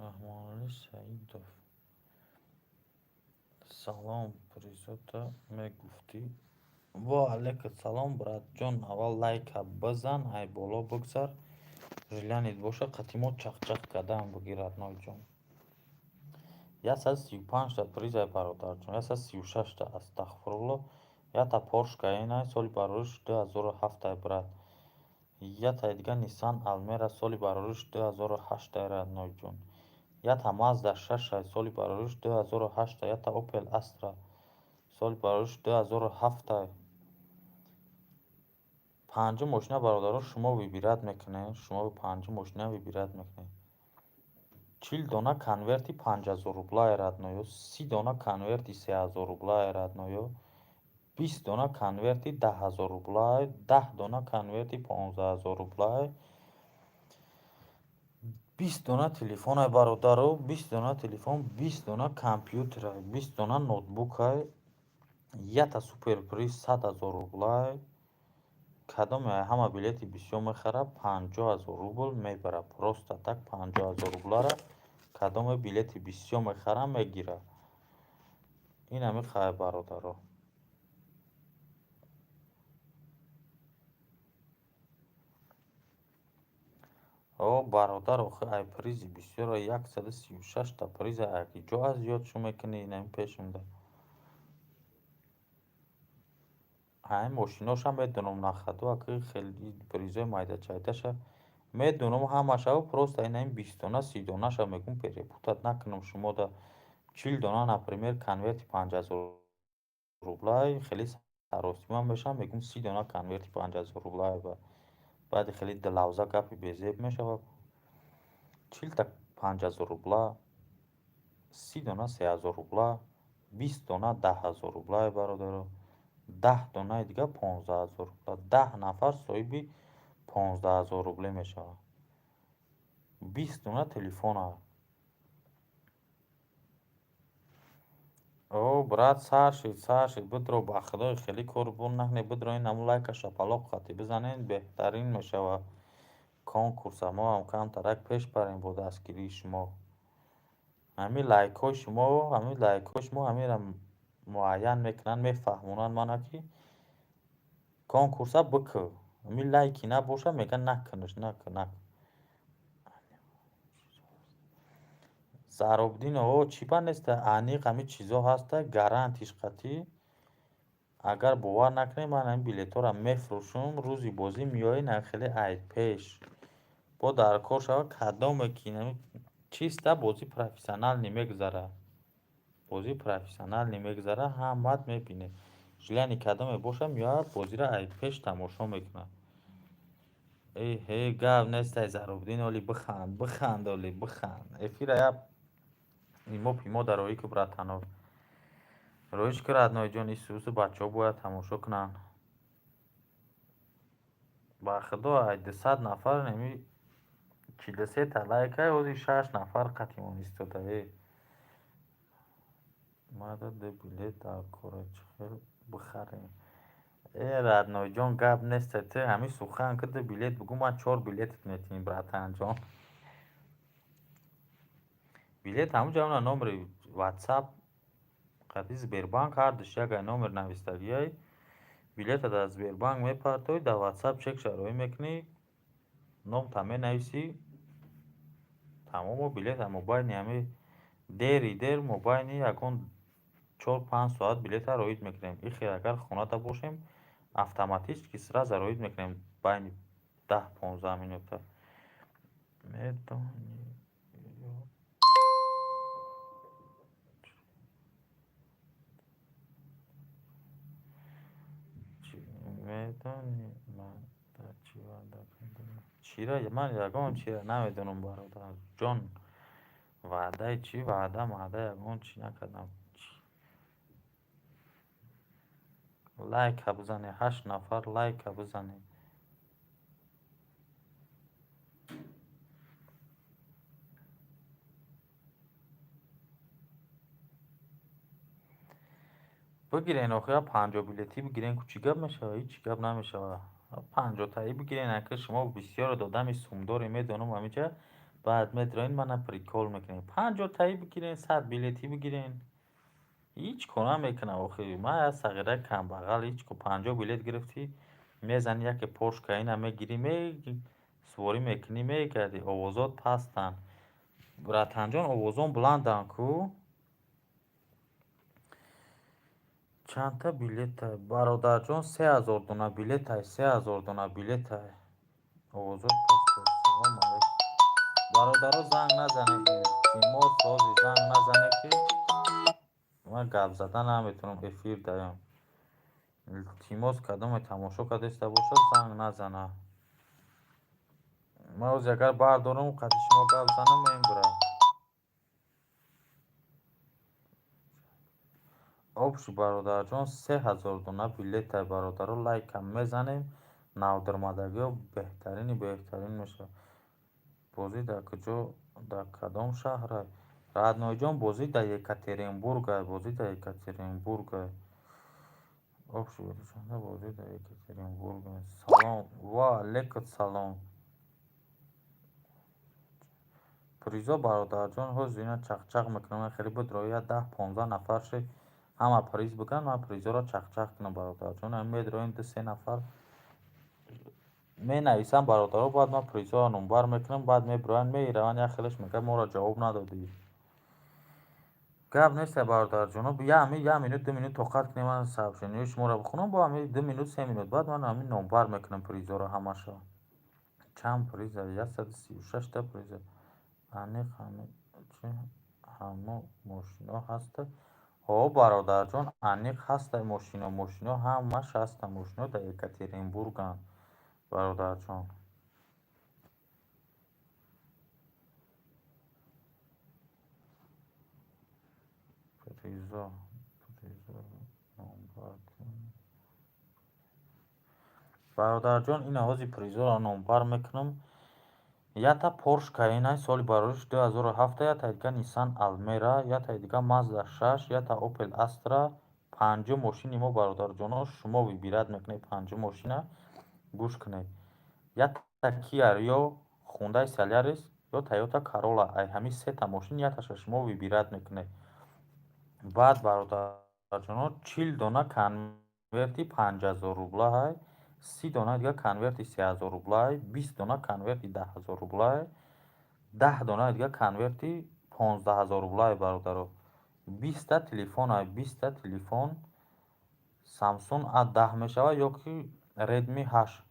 Раҳмоналӣ Саидов. Салом, призота мегуфтӣ? Ва алайкум салом, братҷон. Аввал лайка бизан, ай боло бигзар. Желание т боша, қати мо чақчақ кардан бигир, родной ҷон. 135та призай, бародарҷон, 136та, астағфирулло. Якта Порш Каенай, соли барориш 2007-ай, брат. Ятаи дига Ниссан Алмера, соли барориш 2008-ай, родной ҷон. Ята Мазда шашай, соли барориш 2008-ай. Ята Опел Астра, соли барориш 2007-ай. Панҷум мошина, бародаро, шумо выбирать мекунед, шумо панҷум мошина выбирать мекунед. 40 дона конверти 5000 рублай, родной ё, 30 дона конверти 3000 рублай, родной ё, 20 дона конверти 10 000 рублай, 10 дона конверти 15 000 рублай, 20 дона телефонай, бародаро, 20 дона телефон, 20 дона компютерай, 20 дона ноутбукай, ята суперприз 100 000 рублай. Кадоме ҳама билети бисёр мехарад, 50 000 рубл мебарад. Просто так 50 000 рублара кадоме билети бисёр мехарад, мегирад. Ин ҳами хай, бародаро. О, бародар, охи ай призи бисёра, 136та приза ҷо аз ёдшо мекунӣ, инами пешумда. Ҳамин мошиношам медонам нахаду, аки хеле призои майдачайдаша медонам ҳамашао, просто инами 20 дона, 30 донаша мегӯм, перепутать накунам шумода. 40 дона, например, конверти 5000 рублай, хеле саросима мешавам, мегӯм 30 дона конверти 5000 рублай, баъди хеле дилавза гапи безеб мешавад. 40та 5000 рубла, 30 дона 3000 рубла, 20 дона 10 000 рублай, бародаро, 10 донаи дига 15 000 рубла. 10 нафар соҳиби 15 000 рубле мешавад. 20 дона телефона. О, брат, сар шид, сар шид, бидро, ба худои хеле кор бур накунед, бидро, ин ҳамун лайка шапалоқ қатӣ бизанед, беҳтарин мешавад конкурса. Мо ҳам камтарак пеш барем бо дастгирии шумо. Ҳамин лайкҳои шумо, ҳамин лайкҳои шумо ҳаминро муайян мекунанд, мефаҳмонанд мана, ки конкурса бикӯ. Ҳамин лайки набошад, мегӯянд накунаш, накун, накун. Заробдин, о, чӣ ба неста, аниқ ҳамин чизо ҳаста, гарантиш қатъӣ. Агар бовар накунед, ман ҳамин билетҳоро мефурӯшум, рӯзи бозӣ меоед, на хеле ай пеш. Бо дар кор шавад, кадоме ки чиста бозӣ профессионально мегузарад. Бозӣ профессионально мегузарад, ҳамаат мебинед. Желание кадоме бошад, меояд, бозиро ай пеш тамошо мекунад. Эҳе, гап нестай, Заробдин, оли биханд, биханд, оли биханд. Эфира як имо пимо дар роҳӣ ку, братано. Роҳиш ку, родной ҷон, исусу бачаҳо бояд тамошо кунанд. Ба худо, ай 200 нафар неми 43та лайкай, ҳозир шаш нафар қатимон истода. Э. Мада ду билет дар кора, чӣ хел бихарем? Э, родной ҷон, гап неста, ту ҳамин сухан ку, ду билет бугӯ, ман чор билетат метиҳем, братанҷон. Билет ҳамунҷа она номери WhatsApp қати Сбербанк ҳардуш як ай номер навистагиай. Билета дар Сбербанк мепартоӣ, дар WhatsApp чекша роҳӣ мекунӣ, номта менависӣ, тамому билета мобайни ҳами дери дер, мобайни ягон 4-5 соат билета роид мекунем. Ихел агар хонада бошем, автоматически сразу роид мекунем байни 10-15 минута. Медонӣ ё медонӣ. Чира ман ягон чира намедонам, бародарҷон. Ваъдаи чӣ? Ваъда маъда ягон чӣ накардам. Лайка бизанед, ҳашт нафар лайка бизанед. Бигирен охи, я 50 билетӣ бигирен, ку чӣ гап мешава? Ҳеҷ чӣ гап намешава. 50-таӣ бигирен, ака шумо бисёр одами сумдоре, медонам, ҳамиҷа баъд медроен, мана прикол мекунем. 50-таӣ бигирен, 100 билетӣ бигирен. Ҳеҷ кор намекунам охи. Ман як сағираи камбағал, ҳеҷ ко 50 билет гирифтӣ, мезанӣ яке Порш Каина мегирӣ, суворӣ мекунӣ, мегардӣ. Овозот пастанд. Братанҷон, овозон буланданд ку? Чандта билетай? Бародарҷон, 3000 дона билетай, 3000 дона билетай. Овозот паст. Салом алейкум. Бародаро, занг назанед, илтимос, ҳозир занг назанед, ки ман гап зада наметавонам, эфир даём. Илтимос, кадоме тамошо кардаиста бошад, занг назана. Ман ҳозир агар бардорам, қадри шумо гап занам, мебурад. Общий, бародарҷон, 3000 дона билетай, бародаро, лайкам мезанем, навдурмадагиҳо беҳтарини беҳтарин мешавад. Бозӣ дар куҷо, дар кадом шаҳрай? Роднойҷон, бозӣ дар Екатеринбургай, бозӣ дар Екатеринбургай. Общий бозӣ дар Екатеринбургай. Салом, ва алейкум салом. Призо, бародарҷон, ҳозир ина чақчақ мекунам, хеле бидро я 10-15 нафар ши, ҳама приз бигӯянд, ман призоро чақчақ кунам, бародарҷон. Медроем, ду се нафар менависам, бародаро, баъд ман призоро номбар мекунам, баъд мебироянд, мераванд, як хелеш мегӯяд, моро ҷавоб надодӣ. Гап нест, бародарҷоно, ҳами як минут, 2 минут тоқат кунем, ман сообщениҳои шуморо бихонам, бо ҳами 2 минут, 3 минут баъд ман ҳамин номбар мекунам призоро ҳамаша. Чанд приза? 136-та приза. Аниқ ҳами чи ҳамо мошино ҳаста? Ҳо, бародарҷон, аниқ ҳастай мошино, мошино ҳамаш ҳастанд, мошино дар Екатеринбурганд, бародарҷон. Призо, призоро номбар кун. Бародарҷон, ина ҳозир призоро номбар мекунам. Ята Порш Каенай соли барориш 2007, ятаи дига Nissan Almera, ятаи дига Mazda 6, ята Opel Astra. Панҷу мошини мо, бародарҷоно, шумо выбирать мекунед панҷу мошина. Гӯш кунед. Ята Kia Rio, Hyundai Solaris ё Toyota Corolla. Ай ҳамин сета мошин яташа шумо выбирать мекунед. Баъд, бародарҷоно, 40 дона конверти 5000 рублаҳай, 30 дона дига конверти 3000 рублаҳай, 20 дона конверти 10 000 рублаҳай, 10 дона дига конверти 15 000 рублаҳай, бародаро. 20-та телефонай, 20-та телефон Samsung A10 мешавад ё ки Redmi 8.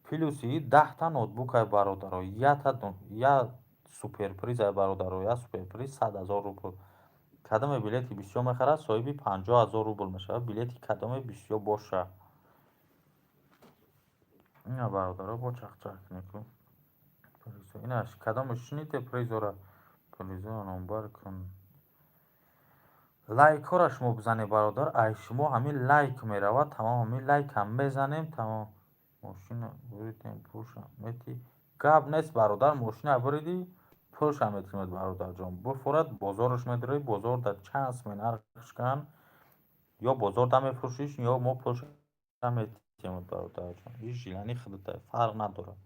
Плюси 10-та ноутбукай, бародаро, я суперпризай, бародаро, я суперприз 100 000 рубл. Кадоме билети бисёр мехарад, соҳиби 50 000 рубл мешавад. Билети кадоме бисёр боша. Ина, бародаро, бо чақчақ кунед ку. Ина кадоме шуниде призора? Призоро номбар кун. Лайкҳоро шумо бизанед, бародар, ай шумо ҳамин лайк меравад, тамом, ҳамин лайкам мезанем, тамом. Мошина буридем, пулша мети. Гап нест, бародар, мошина буридӣ, пулша метимед, бародарҷон. Бифурад, бозораш медорӣ, бозор дар чанд сме нархш кан, ё бозор да мефурӯшиш, ё мо пулша метиҳем, бародарҷон. Иш желание худата, фарқ надорад.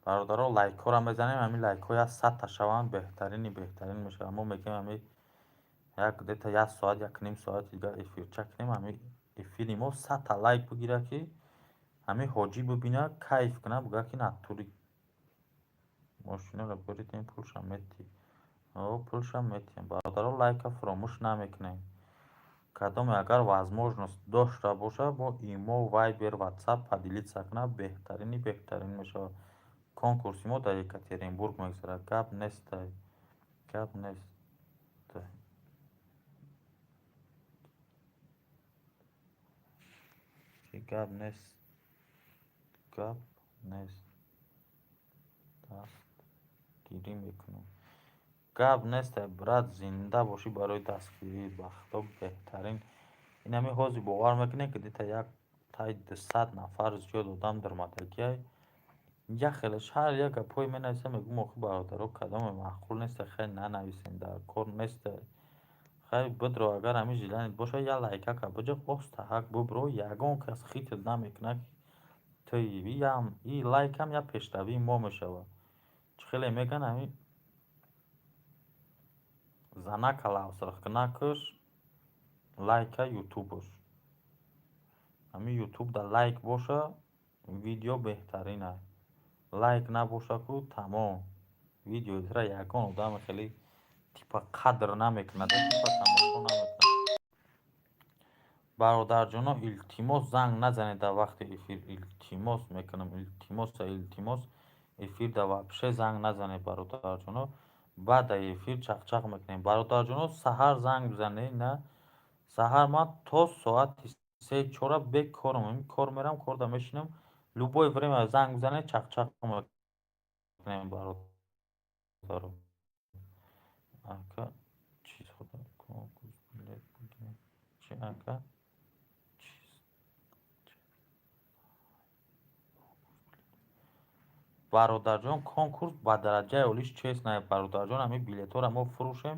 Бародаро, лайкҳоро мезанем, ҳамин лайкҳо як 100-та шаванд, беҳтарини беҳтарин мешавад. Мо мегӯем, ҳамин як где-то як соат, як ним соати дигар эфирча кунем, ҳамин эфири мо 100-та лайк бигирад, ки ҳамин ҳоҷӣ бибинад, кайф кунад, бигӯяд, ки натури мошинаро буридем, пулша метиҳ. О, пулша метиҳем. Бародаро, лайка фуромӯш намекунем. Кадоме агар возможность дошта бошад, бо имо, Вайбер, Ватсап поделиться кунад, беҳтарини беҳтарин мешавад. Конкурси мо дар Екатеринбург мегузарад. Гап нестай. Гап нестай. Гап нест. Гап нест, дастгирӣ мекунам. Гап нестай, брат, зинда бошӣ барои дастгирӣ. Ба худо, беҳтарин. Инами ҳозир бовар мекунед, ки дита як таи 200 нафар зиёд одам даромадагиай. Як хелеш ҳар як гапҳое менависам, мегӯм: охи, бародаро, кадоме маъқул нестай, хай нанависен, дар кор нестай. Хай бидро, агар ҳамин желание бошад, як лайкака биҷиқ, остаҳак бубро, ягон кас хитл намекунад, ки и лайкам як пешравии мо мешавад. Чӣ хеле мегӯянд, ҳамин занака лавсирхкунакаш лайка ютубаш. Ҳамин ютубда лайк боша, видео беҳтарин аст. Лайк набоша ку, тамом, видеои тура ягон одаме хеле типа қадр намекунад, типа тамошо намекунад. Бародарҷоно, илтимос, занг назанед дар вақти эфир. Илтимос мекунам, илтимоса, илтимос, эфирда вообще занг назанед, бародарҷоно. Баъда эфир чақчақ мекунем. Бародарҷоно, саҳар занг бизанед. На, саҳар ман то соати 3-чора бекорам, кор мерам, корда мешинам. Любое время занг бизанед, чақчақ мекунем, бародаро. Ака, чиз конкурс билет бигирем чи, ака? Чиз. Бародарҷон, конкурс ба дараҷаи олиш честно, бародарҷон. Ҳамин билетҳоро мо фурӯшем.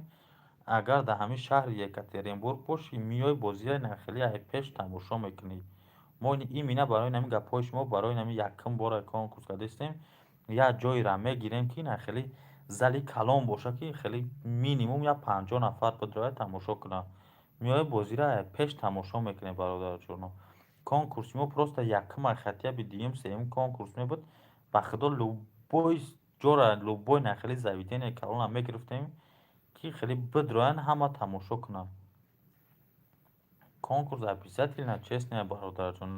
Агар дар ҳамин шаҳри Екатеринбург бошӣ, меои, бозиҳои нахелӣ пеш тамошо мекунӣ. Мо именно барои ҳамин гапҳои шумо, барои ҳамин якум бора конкурс кардастем. Як ҷойеро мегирем, ки хеле зали калон боша, ки хеле минимум як 50 нафар бидрояд, тамошо кунад. Меои, бозиро пеш тамошо мекунем, бародарҷоно. Конкурси мо просто якума, хотя бы дуюм, сеюм конкурс мебуд, ба худо, любой ҷора, любой нахели заведение калона мегирифтем, ки хеле бидроянд, ҳама тамошо кунанд. Конкурс обязательно честный, бародарҷон.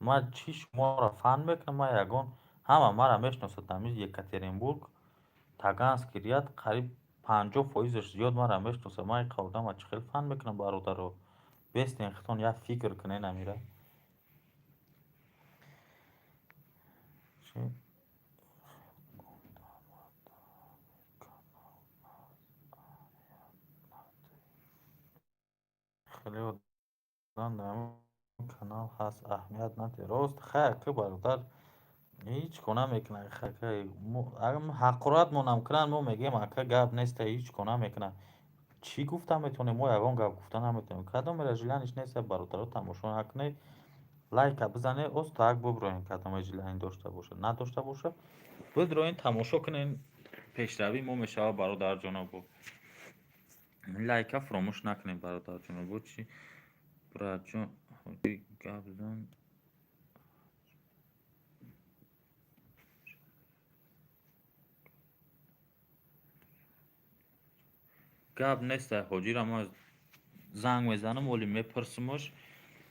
Ман чӣ шуморо фан мекунам? Ман ягон, ҳама маро мешиносад ҳамин Екатеринбург, Таганский ряд, қариб 50%-аш зиёд маро мешиносад. Ман иқа одама чӣ хел фан мекунам, бародаро? Бестен, худтон як фикр кунед амира. Чӣ одама дар канал аҳамият надиҳӣ? Хеле одам дар ҳамин канал ҳаст, аҳамият надиҳ. Рост, хай, ака, бародар, ҳеҷ кор намекунад. Ҳақоратмонам кунанд, мо мегӯем: ака, гап неста, ҳеҷ кор намекунад. Чӣ гуфта метавонем? Мо ягон гап гуфта наметавонем. Кадомеро желание ш неста, бародаро, тамошо накунед, лайка бизанед, остаак буброен. Кадоме желание дошта бошад, надошта бошад, бидроен, тамошо кунед, пешравии мо мешавад, бародарҷоно. Бо лайка фуромӯш накунед, бародарҷоно. Бо чӣ, братҷон, гап зан. Гап нестай, ҳоҷира ман занг мезанам, оли мепурсимаш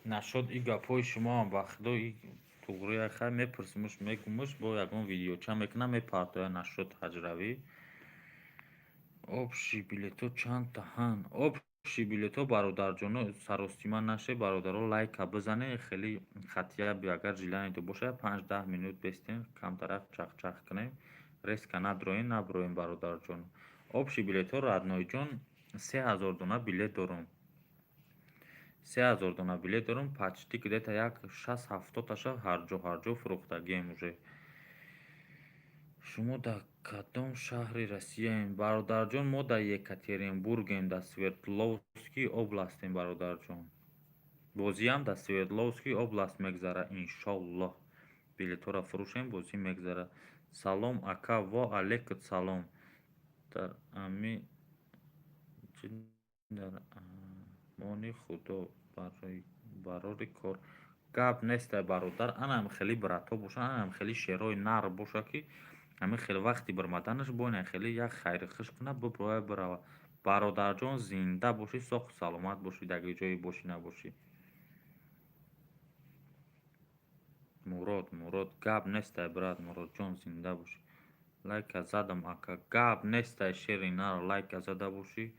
нашуд. И гапҳои шумоам, ба худо, и туғрия. Хай, мепурсимаш, мегумаш, бо ягон видеоча мекунам, мепартоя нашуд ҳаҷравӣ. Общий билетҳо чанд таҳанд? Общий билетҳо, бародарҷоно, саростима наше, бародаро, лайка бизанед. Хеле хотя бы агар желание то бошад, 5-10 минут бестен, камтарак чақчақ кунем, резко надроем, наброем, бародарҷон. Общий билетҳо, родной ҷон, 3000 дона билет дорум, 3000 дона билет дорум. Почти где-то як 60-70таша ҳарҷо ҳарҷо фурӯхтагием уже. Шумо дар кадом шаҳри Россияем, бародарҷон? Мо дар Екатеринбургем, дар Свердловский областем, бародарҷон. Бозиам дар Свердловский област мегзарад, иншоллоҳ. Билетҳоро фурӯшем, бозӣ мегзарад. Салом, ака. Во алейкум салом. Дар ами дар амони Худо, барори кор. Гап нестай, бародар. Анам хеле братҳо бошанд, анам хеле шерҳои нар боша, ки ҳамин хеле вақти бирмаданаш бо ина хеле як хайри хуш кунад, биброяд, биравад. Бародарҷон, зинда бошӣ, соҳу саломат бошӣ, дар ҷое бошӣ, набошӣ. Мурод, Мурод, гап нестай, брат. Муродҷон, зинда бошӣ. Лайка задам, ака. Гап нестай, шери нар, лайка зада бошӣ,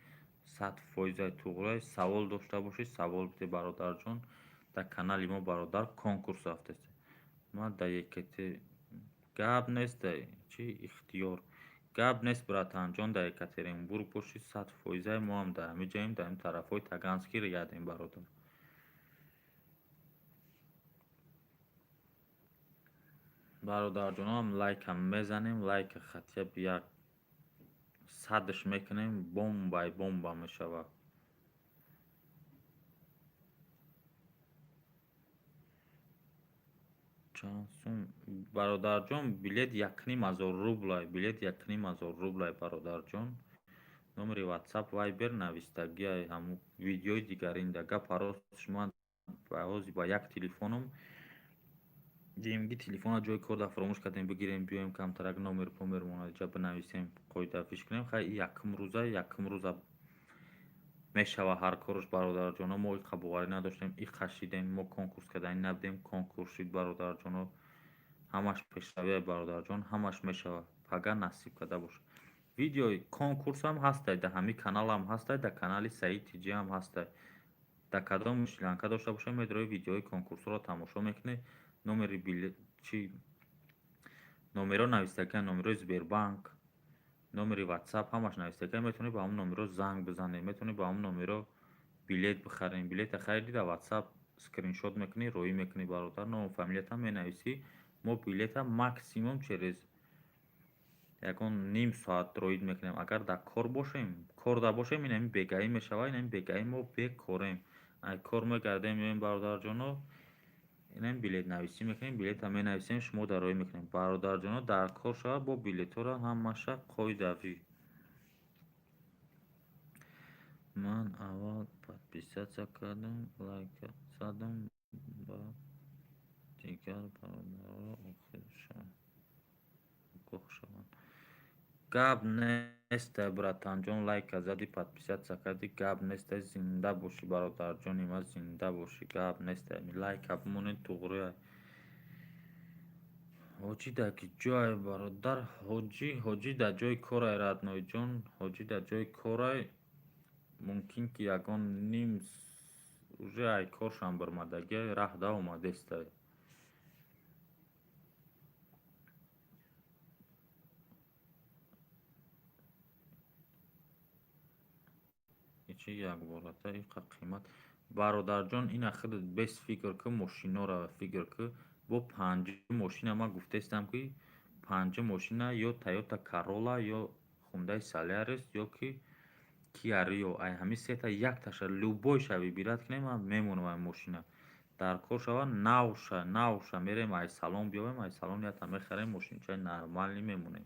100%-ай туғрай. Савол дошта бошӣ, савол биде, бародарҷон. Дар канали мо, бародар, конкурс рафтаст. Ман дар ЕКТ гап нестай, чӣ ихтиёр. Гап нест, братанҷон, дар Екатеринбург бошӣ, 100%-ай, моам дар ҳамин ҷоем, дар ҳамин тарафҳои Таганский рядем, бародар. Бародарҷонам, лайкам мезанем, лайка хотя бы як садш мекунем, бомбай бомба мешавад. Чанд сум, бародарҷон? Билет 1500 рублай, билет 1500 рублай, бародарҷон. Номери Ватсап, Вайбер навистагиай ҳамун видеои дигаринда. Гапа ростш, ман ҳозир ба як телефоном димги, телефона ҷои кор дар фаромӯш кардем, бигирем биёем, камтарак номер помермона ҷа бинависем, қоидафиш кунем. Хай, якум рӯза, якум рӯза мешава ҳар корш, бародарҷоно. Мо иқа боварӣ надоштем, иқа шидем, мо конкурс кардани набудем, конкурс шид, бародарҷоно. Ҳамаш пешравия, бародарҷон, ҳамаш мешава, пага насиб карда боша. Видеои конкурсам ҳастай, дар ҳамин каналам ҳастай, дар канали Саид Тиҷӣ ҳам ҳастай. Дар кадом шланка дошта боша, медрои, видеои конкурсҳоро тамошо мекунӣ. Номери билет чи, номерҳо навистагиан, номерҳои Сбербанк, номери Ватсап, ҳамаш навистагиан. Метавонӣ ба ҳамон номерҳо занг бизанӣ, метавонӣ ба ҳамон номерҳо билет бихарӣ. Билета хариди, дар Ватсап скриншот мекунӣ, роӣ мекунӣ, бародар, ному фамилиятам менависӣ. Мо билета максимум через ягон ним соат роид мекунем, агар дар кор бошем. Корда бошем, инами бегаӣ мешавад, инами бегаӣ мо бекорем. Ай кор мегардем, меоем, бародарҷоно, инами билетнависӣ мекунем, билета менависем, шумо дар роӣ мекунем, бародарҷоно. Дар кор шавад, бо билетҳоро ҳамаша қоидавӣ. Ман аввал подписаться кардам, лайка задам, баъд дигар бародарҳо огоҳ шаванд. Гап нестай, братанҷон, лайка задӣ, подписаться кардӣ, гап нестай, зинда бошӣ, бародарҷони ман, зинда бошӣ, гап нестай. Лайка бимонед, туғрия. Ҳоҷӣ дар ки ҷое, бародар? Ҳоҷӣ, ҳоҷӣ дар ҷои корай, роднойҷон, ҳоҷӣ дар ҷои корай. Мумкин ки ягон ним уже ай коршам бирмадагиай, раҳ да омадестай. Чӣ якбората иқа қимат, бародарҷон? Ина худат бес фикр кун, мошинора фикр кун. Бо панҷ мошина ман гуфтаистам, ки панҷ мошина: ё Тойота Королла, ё Хундай Солярис, ё ки Киа Рио. Ай ҳамин сета якташа любой ша выбирать кунем, ман мемонам. Ай мошина дар кор шава, навша, навша мерем, ай салон биёвем, ай салон ята мехарем, мошинчаи нормальный мемонем.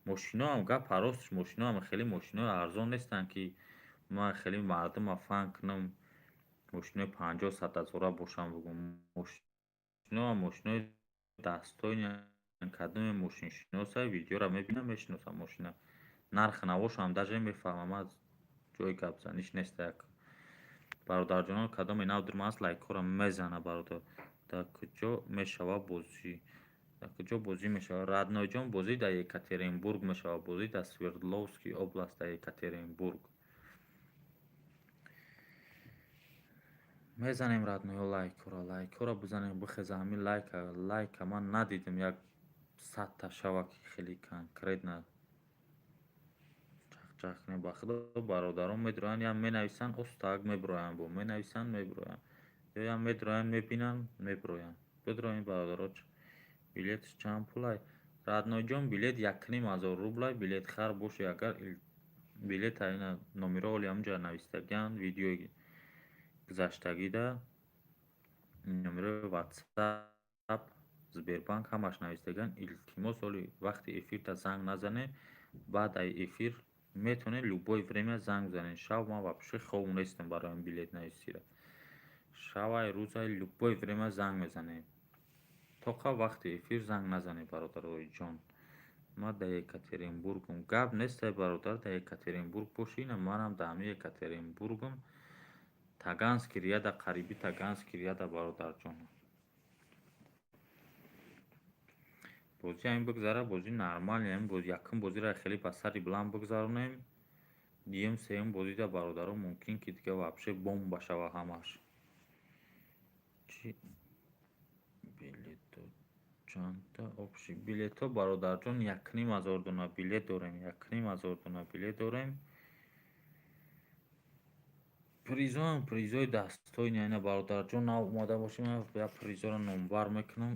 Мошиноам, гапа ростш, мошиноам хеле мошинои арзон нестанд, ки ман хеле мардума фан кунам, мошинои 50-100 ҳазора бошам бугум. Мошиноам мошинои дастои кадоме мошиншиноса, видеоро мебинам, мешиносам мошина. Нархи навошам даже мефаҳмам, аз ҷои гапзаниш нест. Як бародарҷонон, кадоме нав дурмааст, лайкҳоро мезана, бародар. Дар куҷо мешава бозӣ? Дар куҷо бозӣ мешавад, роднойҷон? Бозӣ дар Екатеринбург мешавад, бозӣ дар Свердловский область, дар Екатеринбург. Мезанем, роднойҳо, лайкҳоро, лайкҳоро бизанем, бихеза ҳамин лайка. Лайка ман надидам, як 100-та шава, ки хеле конкретно чахчах кунем. Ба худо, бародарон медироянд, ям менависанд, остак мебироянд, бо менависанд, мебироянд, ё ям медироянд, мебинанд, мебироянд. Бидроем, бародаро. Билетш чанд пулай, роднойҷон? Билет 1500 рублай. Билетхар бошӣ агар, билета ина номеро оли ҳамунҷа навистагианд, видеои гузаштагида номерои Ватсап, Сбербанк, ҳамаш навистагианд. Илтимос, оли вақти эфирта занг назанед, баъд ай эфир метавонед любое время занг бизанед. Шаб ман вообще хоб нестам барои ин билетнависира. Шавай, рӯзай, любое время занг мезанем, тоқа вақти эфир занг назанед, бародарои ҷон. Ман дар Екатеринбургум. Гап нестай, бародар, дар Екатеринбург бошӣ, ина манам дар ҳамин Екатеринбургум, Таганский ряда, қариби Таганский ряда, бародарҷон. Бозӣ ҳамин бигзара, бозӣ нормальный. Ҳамин бози, якум бозиро хеле ба сари баланд бигзаронем, дуюм, сеюм бозида, бародаро, мумкин ки дига вообще бомба шава ҳамаш. Чӣ билет? Чандта общий билетҳо, бародарҷон? 1500 дона билет дорем, 1500 дона билет дорем. Призоам призои дастои ина, бародарҷон. Нав омада бошем, як призоро номбар мекунам.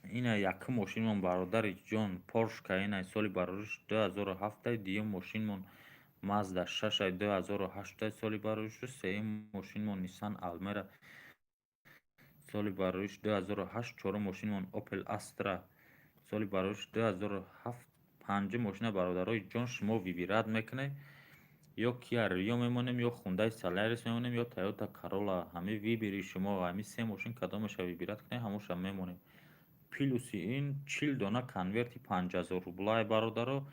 Ина якум мошинмон, бародари ҷон, Порш Каена, соли барориш 2007. Дуюм мошинмон Мазда 6, 2008 соли бароришу. Сеюм мошинмон Ниссан Алмера, соли барориш 2008. Чорум мошинмон Опел Астра, соли барориш 2007. Панҷум мошина, бародарои ҷон, шумо выбирать мекунед: ё Киа Рио мемонем, ё Хундай Солярис мемонем, ё Тойота Королла. Ҳамин выбори шумо. Ҳамин се мошин кадомеша выбирать кунед, ҳамонша мемонем. Плюси ин 40 дона конверти 5000 рублай, бародаро,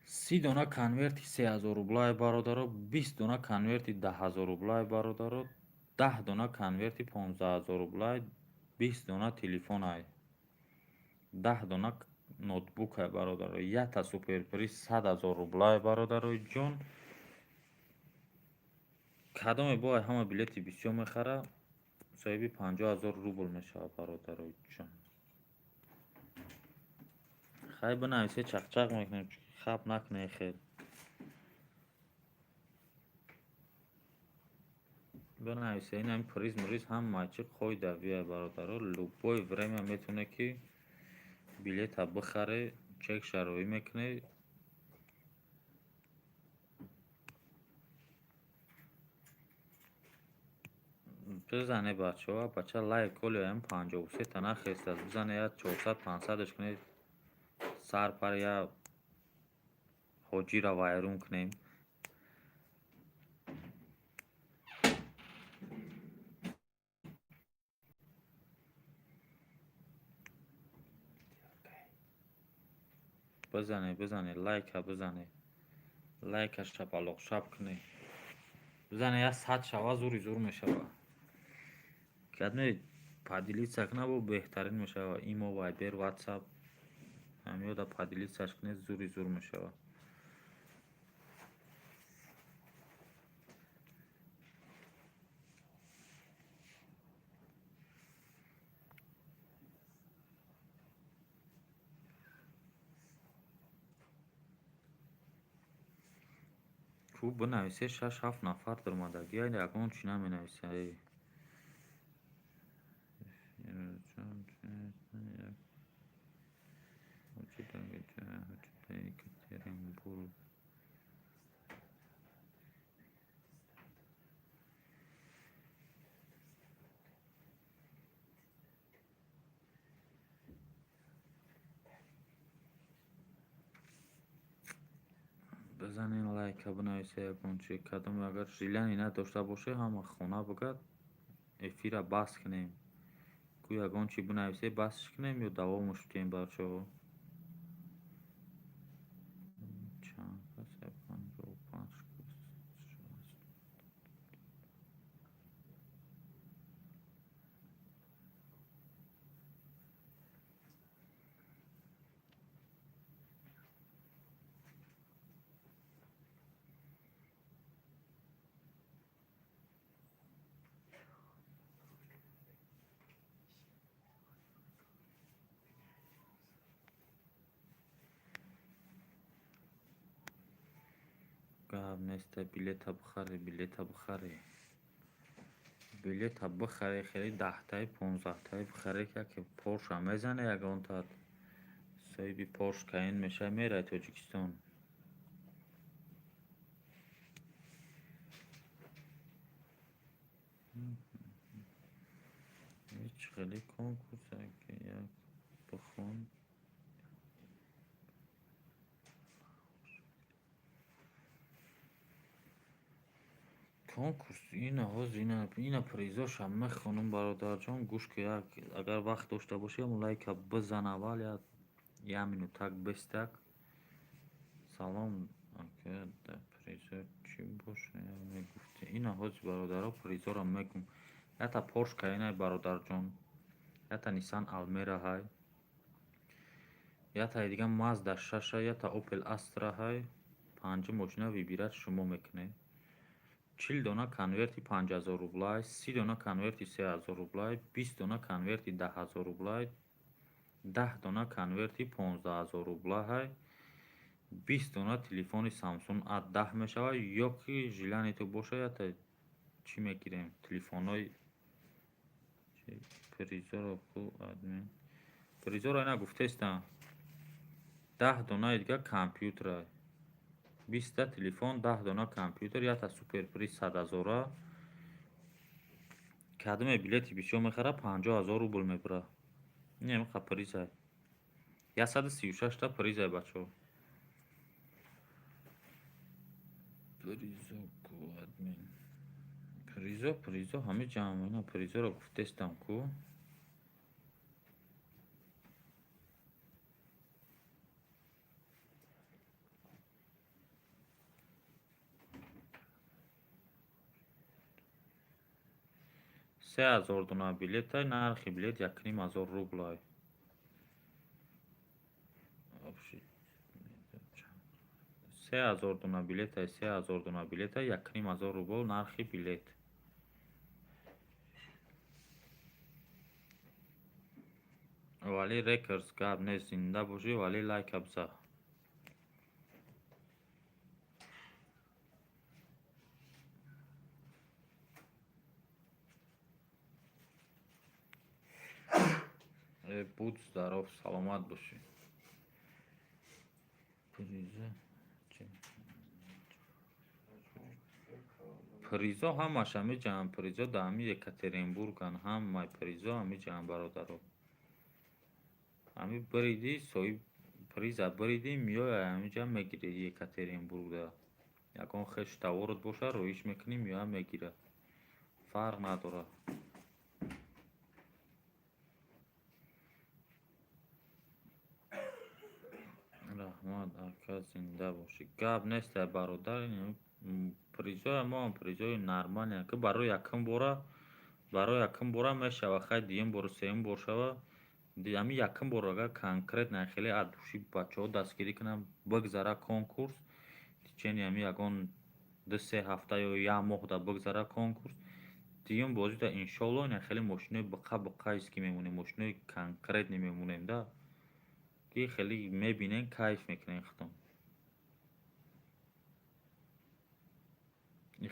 30 дона конверти 3000 рублай, бародаро, 20 дона конверти 10 000 рублай, бародаро, 10 дона конверти 15 000 рублай, 20 дона телефонай, 10 дона ноутбукай, бародаро, якта суперприз 100 000 рублай, бародарои ҷон. Кадоме бояд ҳама билети бисёр мехара, соҳиби 50 000 рубл мешавад, бародарои ҷон. Хай, бинависе, чақчақ мекунем, хаб накунед хел. Бинависе. Ин приз мриз ҳама чӣ қоидавия, бародаро. Любое время метавонед, ки билета бихаре, чекша роӣ мекунед. Бизане, бачаҳо, бача, лайк. Оли ам 53-та нахестааст. Бизане, я 400 500-аш кунед, сар пар я ҳоҷира вайрон кунем. Бизане, бизане, лайка бизане, лайка шапалоқшап кунед. Бизане, я 100 шава, зури зур мешава. Кадме поделиться кунад, бо беҳтарин мешава. Имо, Вайбер, Ватсап, ҳамиёда поделиться ш кунед, зури зур мешава. Хуб, бинависе. Шаш ҳафт нафар даромадагӣ, ягон чӣ наменависа. Екатеринбург. Бизанед лайка, бинависе ягон чи. Кадом агар желание надошта боше, ҳама хона бигад, эфира бас кунем. Ку ягон чи бинависе, басш кунем ё давомаш диҳем, бачаҳо? Чанд кас? 55 кас. Гап неста, билета бихаре, билета бихаре, билета бихаре. Хеле 10-таи, 15-таи бихаре, ки яке Порша мезане, ягонта соҳиби Порш Каен мешава, меравад Тоҷикистон. Ҳеҷ хеле конкурс ки як бихон. Конкурс ина ҳозир, ина призоша мехонам, бародарҷон, гӯш ки. Як агар вақт дошта бошӣ, ҳамон лайка бизан аввал, як минутак бистак. Салом, ака, дар призо чӣ боша, мегуфтӣ? Ина ҳозир, бародаро, призоро мегум. Якта Порш Каенай, бародарҷон, якта Ниссан Алмера ҳай, яктаи дига Мазда 6, якта Опел Астра ҳай. Панҷум мошина выбирать шумо мекунед. 40 дона конверти 5000 рублай, 30 дона конверти 3000 рублай, 20 дона конверти 10 000 рублай, 10 дона конверти 15 000 рублай, 20 дона телефони Самсунг А10 мешавад. Ё ки желание ту боша, ята чӣ мегирем, телефонҳои призоро ку, админ, призоро ина гуфтестам, 10 донаи дига компютера, 20-та телефон, 10 дона компютер, якта суперприз 100 000-а. Кадоме билети бисёр мехара, 50 000 рубл мебара. Инамиқа призай, 136-та призай, бачаҳо. Призо ку, админ, призо, призо ҳами ҷамъ, ина призоро гуфтестам ку. 3000 дона билетай, нархи билет 1500 рублай. 3000 дона билетай, 3000 дона билетай, 1500 рубл нархи билет. Вали Рекордс, гап нест, зинда бошӣ, вале лайка биза. Будь здоров, саломат бошӣ. Приза, призо ҳамаш ҳами ҷамъ, призо дар ҳами Екатеринбурган, ҳамаи призо ҳами ҷамъ, бародаро. Ҳами бириди, соҳиб приза бириди, меояй ҳаминҷа мегирӣ. Екатеринбургда ягон хеш таворот боша, роиш мекунӣ, меояд, мегирад, фарқ надорад. Раҳмат, ака, зинда бошӣ. Гап нестай, бародар, призоя моам призои нормалия, ки барои якум бора мешава. Хай, дуюм бору сеюм бор шава. Ҳами якум бор агар конкретно хеле от души бачаҳо дастгирӣ кунанд, бигзара конкурс, течение ҳами ягон 2-3 ҳафта ё як моҳда бигзара конкурс, дуюм бозида иншоалло ина хеле мошинои биқа биқайски мемонем, мошинои конкретный мемонем да, ки хеле мебинен, кайф мекунен худтон.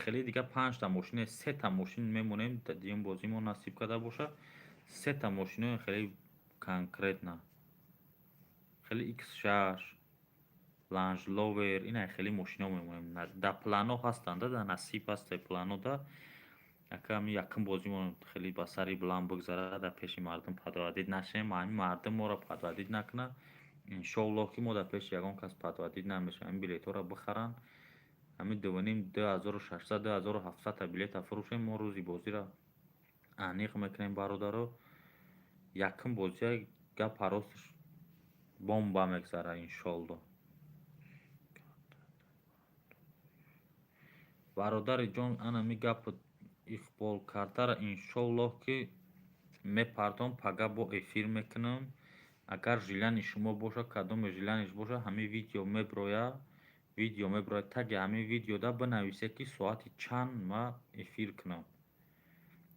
Хеле дига панҷта мошине, сета мошин мемонем. Дуюм бозӣ мо насиб карда боша, сета мошинои хеле конкретно, хеле X6, Ландж Ровер, ина хеле мошино мемонем. Дар плано ҳастанд, дар насиб ҳаста, плано да. Ака, ҳами якум бозимон хеле ба сари баланд бигзарад, дар пеши мардум подводить нашем, ҳамин мардум моро подводить накунад. Иншоаллоҳ, ки мо дар пеши ягон кас подводить намешавем. Ҳамин билетҳоро бихаранд, ҳамин дувним, 2600, 2700-та билета фурӯшем. Мо рӯзи бозиро аниқ мекунем, бародаро. Якум бозия, гапа росташ, бомба мегзара, иншоаллоҳ. Бародари ҷон, анами гапи Иқбол, картара иншоаллоҳ, ки мепартом, пага бо эфир мекунам. Агар желание шумо боша, кадоме желание ш боша, ҳамин видео меброяд, видео меброяд, таги ҳамин видеода бинависе, ки соати чанд ма эфир кунам.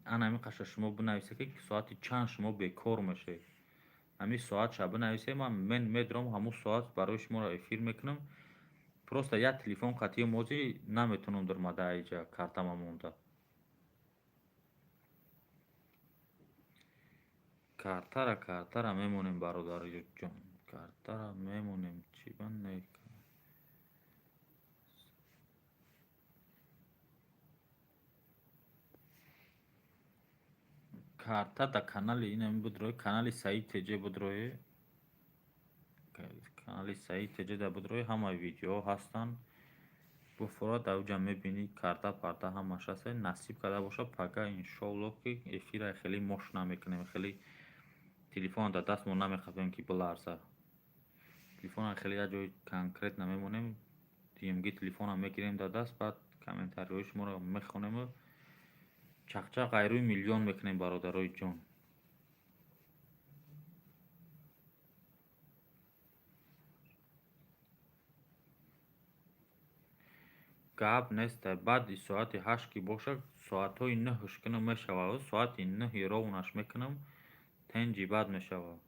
Ана ҳамин қаша шумо бинависе, ки соати чанд шумо бекор мешавед. Ҳамин соатша бинависе, ман медурам, ҳамун соат барои шуморо эфир мекунам. Просто як телефон қатъи мозӣ наметавонам даромада, аиҷа картама монда. Картара мемонем, бародарҷон, картара мемонем. Чӣ ба не? Карта дар канали инами бидрои, канали Саид Теҷе бидрои, канали Саид Теҷе дар бидрои, ҳамаи видеоҳо ҳастанд. Буфора, дар уҷа мебинӣ, карта парта ҳамаш ҳаст. Насиб карда боша, пага иншоаллоҳ, ки эфира хеле мош намекунем, хеле телефонро дар дастмон намехапем, ки биларза. Телефонро хеле як ҷои конкретно мемонем, димги телефонро мегирем дар даст, баъд комментариҳои шуморо мехонему чақчақ айрӯи миллион мекунем, бародарои ҷон. Гап нестай. Баъди соати 8 ки бошад, соатҳои 9-ш кунам мешавад. Соати 9-и ровнаш мекунам, тенҷи бад мешавад.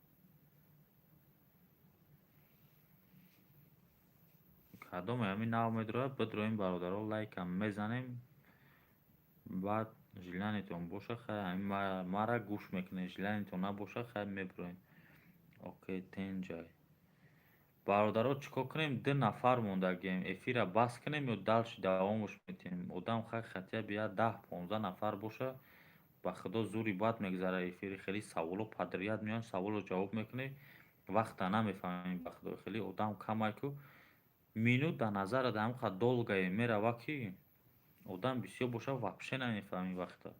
Кадоме ҳамин нав медрояд, бидроем, бародаро, лайкам мезанем. Баъд желаниятон боша, хай, ҳамин мара гӯш мекунед, желаниятон набоша, хай, мебироем. Окей, тенҷай. Бародаро, чӣ кор кунем? Ду нафар мондагием. Эфира бас кунем ё дальше давомаш метиҳем? Одам хай хотя бы як 10-15 нафар боша, ба худо, зури бад мегзара эфири. Хеле саволо подряд меоянд, саволо ҷавоб мекунӣ, вақта намефаҳмем, ба худо. Хеле одам камай ку, минут дар назарат ҳамқа долгое мерава, ки одам бисёр боша, вообще намефаҳмӣ вақта.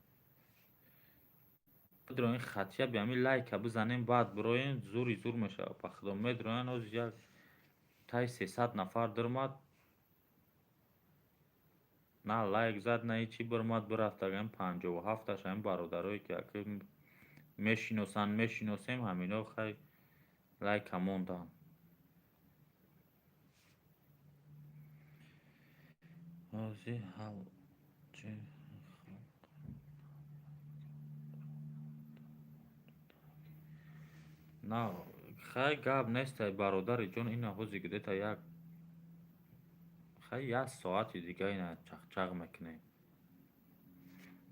Бидроем, хотя бы ҳамин лайка бизанем, баъд бироем, зури зур мешавад, ба худо. Медроянд, ҳозир як таи 300 нафар дирмад, на лайк зад, на ҳечи, бирмад, бирафт. Ҳамин 57-аш ҳамин бародарое ки ака мешиносанд, мешиносем, ҳамино хай лайка монданд. Ҳозир ҳал чи. На, хай, гап нестай, бародари ҷон. Ина ҳозир где-то як, хай, як соати дига ина чақчақ мекунем.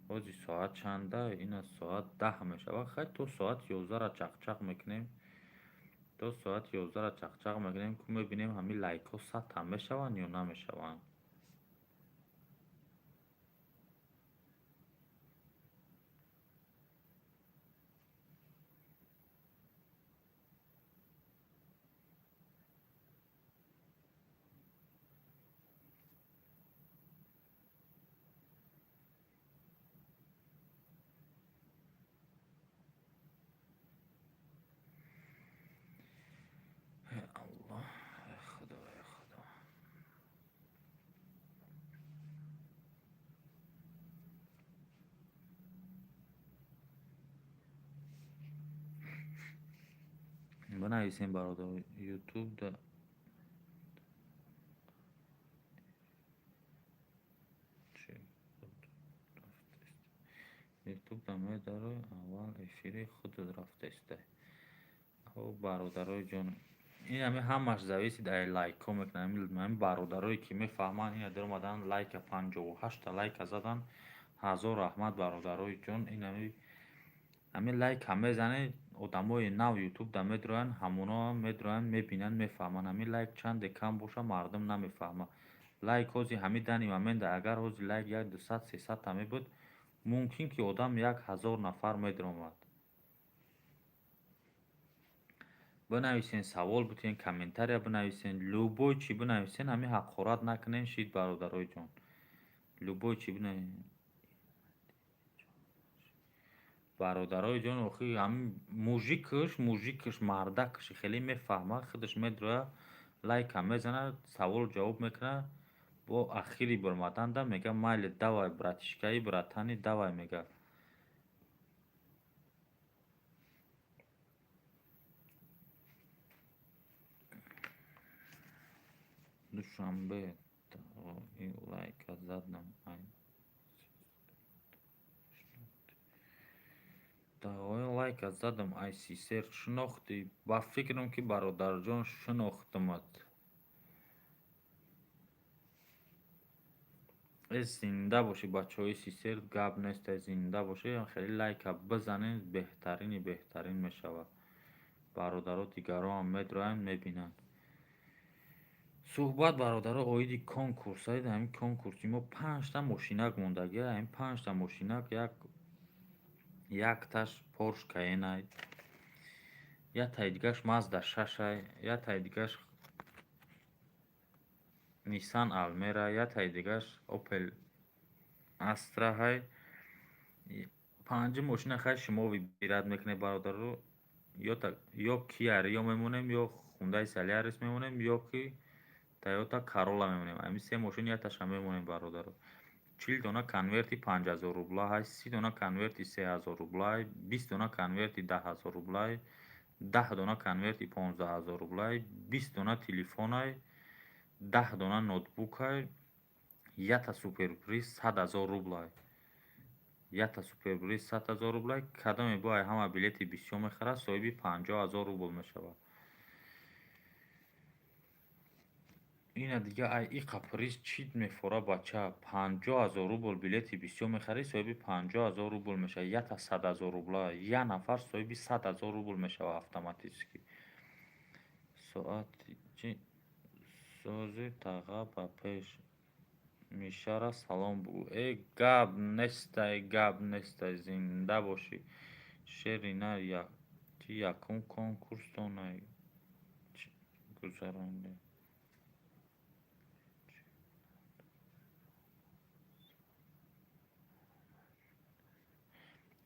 Ҳозир соат чанда? Ина соат 10 мешавад. Хай, то соати 11-ра чақчақ мекунем, то соати 11-ра чақчақ мекунем, ку мебинем, ҳамин лайкҳо 100-та мешаванд ё намешаванд. Аллоҳ, худо, худо. Бинависем, бародар, Ютуб да Ютуб да медарои, аввал эфири худат рафтаистай. Бародарои ҷон, ин ҳами ҳамаш зависит аз лайкҳо мекунад. Ҳамин бародарое ки мефаҳманд, ина даромаданд, лайка, 58-та лайка заданд. Ҳазор раҳмат, бародарои ҷон. Ин ҳамин лайка мезанед, одамои нав Ютуб да медроянд, ҳамоноам медроянд, мебинанд, мефаҳманд. Ҳамин лайк чанде кам боша, мардум намефаҳмад. Лайк ҳозир ҳамин данный момент, агар ҳозир лайк як 200, 300-та мебуд, мумкин ки одам 1000 нафар медаромад. Бинависен, савол битиҳен, комментария бинависен, любой чӣ бинависен, ҳамин ҳақорат накунен шид, бародарои ҷон. Любой чӣ. Бародарои ҷон, охи ҳамин мужикаш, мардакаш хеле мефаҳмад, худаш медрояд, лайка мезанад, саволу ҷавоб мекунад. Бо ахири баромаданда мега: «Майли, давай, братишкаи, братани, давай», мега. Душанбе лайка задам, тағои лайка задам, айсисер шинохтӣ? Ба фикрам, ки, бародарҷон, шинохтамат. Э, зинда бошӣ, бачаҳои сисер, гап нест, зинда бошӣ. Хеле лайка бизанед, беҳтарини беҳтарин мешавад. Бародаро, дигароам медроянд, мебинанд. Суҳбат, бародаро, оиди конкурс. Ҳамин конкурси мо панҷта мошинак мондагӣ. Ҳамин панҷта мошинак: як якташ Порш Каенай, яктаи дигаш Мазда шашай, яктаи дигаш Ниссан Алмера, яктаи дигаш Опел Астраҳай. Панҷум мошина хай шумо выбирать мекунед, бародаро. Ё Киа Рио мемонем, ё Хундай Солярис мемонем, ё ки Тойота Карола мемонем. Ҳамин се мошин якташа мемонем, бародаро. 40 дона конверти 5000 рубла ҳаст, 30 дона конверти 3000 рублай, 20 дона конверти 10 000 рублай, 10 дона конверти 15 000 рублай, 20 дона телефонай, 10 дона ноутбукай. Ята суперприз 100 000 рублай. Ята суперприз 100 000 рублай. Кадоме бо ай ҳама билети бисёр мехарад, соҳиби 50 000 рубл мешавад. Ина дига ай иқа приз чӣ мефора, бача? 50 000 рубл, билети бисёр мехарӣ, соҳиби 50 000 рубл мешавад. Ята 100 000 рубла, як нафар соҳиби 100 000 рубл мешавад автоматически. Соати чи сози, таға, ба пеш. Мишара салом бугӯ. Э, гап нестай, гап нестай, зинда бошӣ, шери нар. Чи якум конкурстонай гузарондем?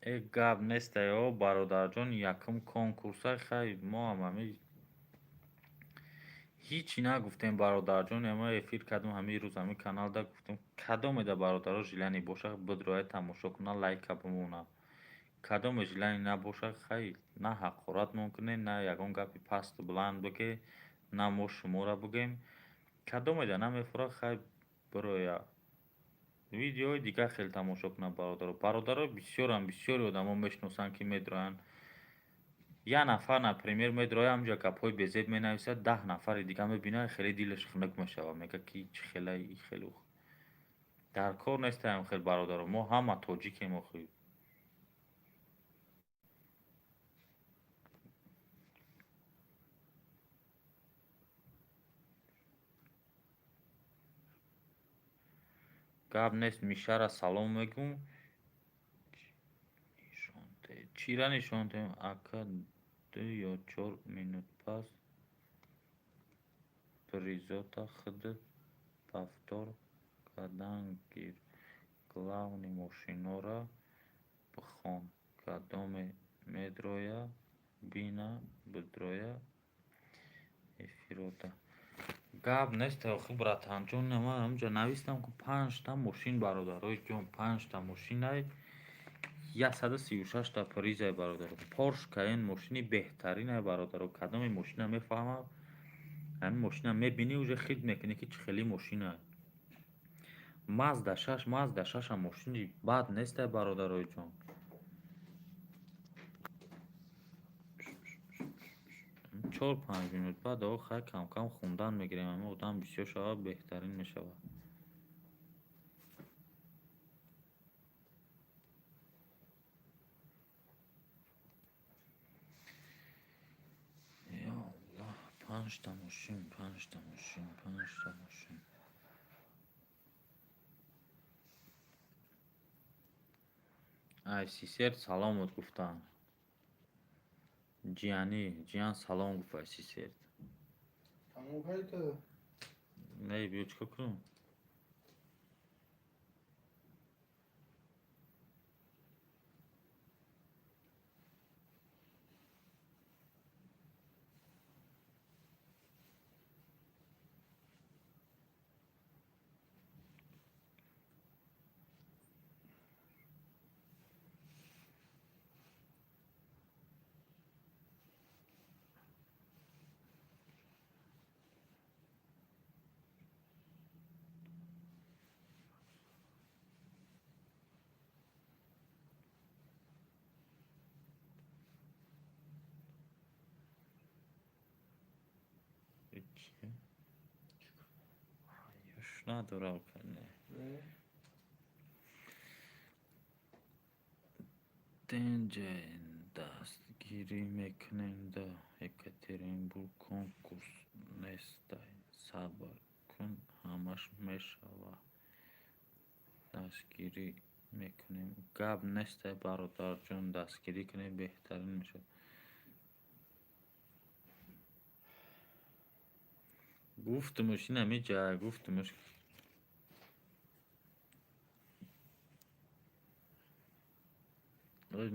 Э, гап нестай, о бародарҷон, якум конкурса. Хай, мо ҳам ҳами ҳичи нагуфтем, бародарҷон. Ма эфир кардем ҳамин рӯз ҳамин каналда, гуфтем, кадомеда бародаро желание боша, бидрояд, тамошо кунад, лайка бимонад. Кадоме желание набоша, хай, на ҳақорат мумкине, на ягон гапи пасту баланд биге, на мо шуморо бигӯем. Кадомеда намефурад, хай, бироя, видеои дигар хел тамошо кунад. Бародаро, бародаро бисёрам, бисёри одамо мешиносанд, ки медроянд. Як нафар, например, медрояд, ҳамҷа гапҳои безеб менависад, 10 нафари дига мебинад, хеле дилаш хунук мешавад, мегӯяд, ки чӣ хела и хелу. Дар кор нестаем хел, бародаро, мо ҳама тоҷикем охи. Гап нест, Мишара салом мегӯм. Чира нишон диҳем, ака? 2 ё 4 минут пас призота худат повтор кардан гир. Главный мошинора бихон, кадоме медроя, бина, бидроя эфирота. Гап нест охи, братанҷон, ман ҳамҷа навистам, ку панҷта мошин, бародарои ҷон, панҷта мошинай, 136та призай, бародаро. Порш Каен мошини беҳтаринай, бародаро. Кадоме мошина мефаҳмад, ҳамин мошина мебинӣ, уже хит мекунӣ, ки чӣ хели мошинай. Мазда 6, Мазда 6-ам мошини бад нестай, бародарои ҷон. 4-5 минут баъд о хай, камкам хундан мегирем. Ҳамин одам бисёр шавад, беҳтарин мешавад. Ё Аллоҳ, панҷта мошин, панҷта мошин, панҷта мошин. Ай Сисер саломот гуфтанд. Ҷиянӣ, ҷиян салом гуфт ай Сисер. Тамом кардӣ ту? Не, биё, чӣ кор кунам? Чия? Ёш надорам, не. Денҷа дастгирӣ мекунем да Екатеринбург конкурс нестай. Сабр кун, ҳамаш мешава. Дастгирӣ мекунем. Гап нестай, бародарҷон, дастгирӣ кунем, беҳтарин мешавад. Гуфтумуш, ин ҳами ҷа гуфтумуш.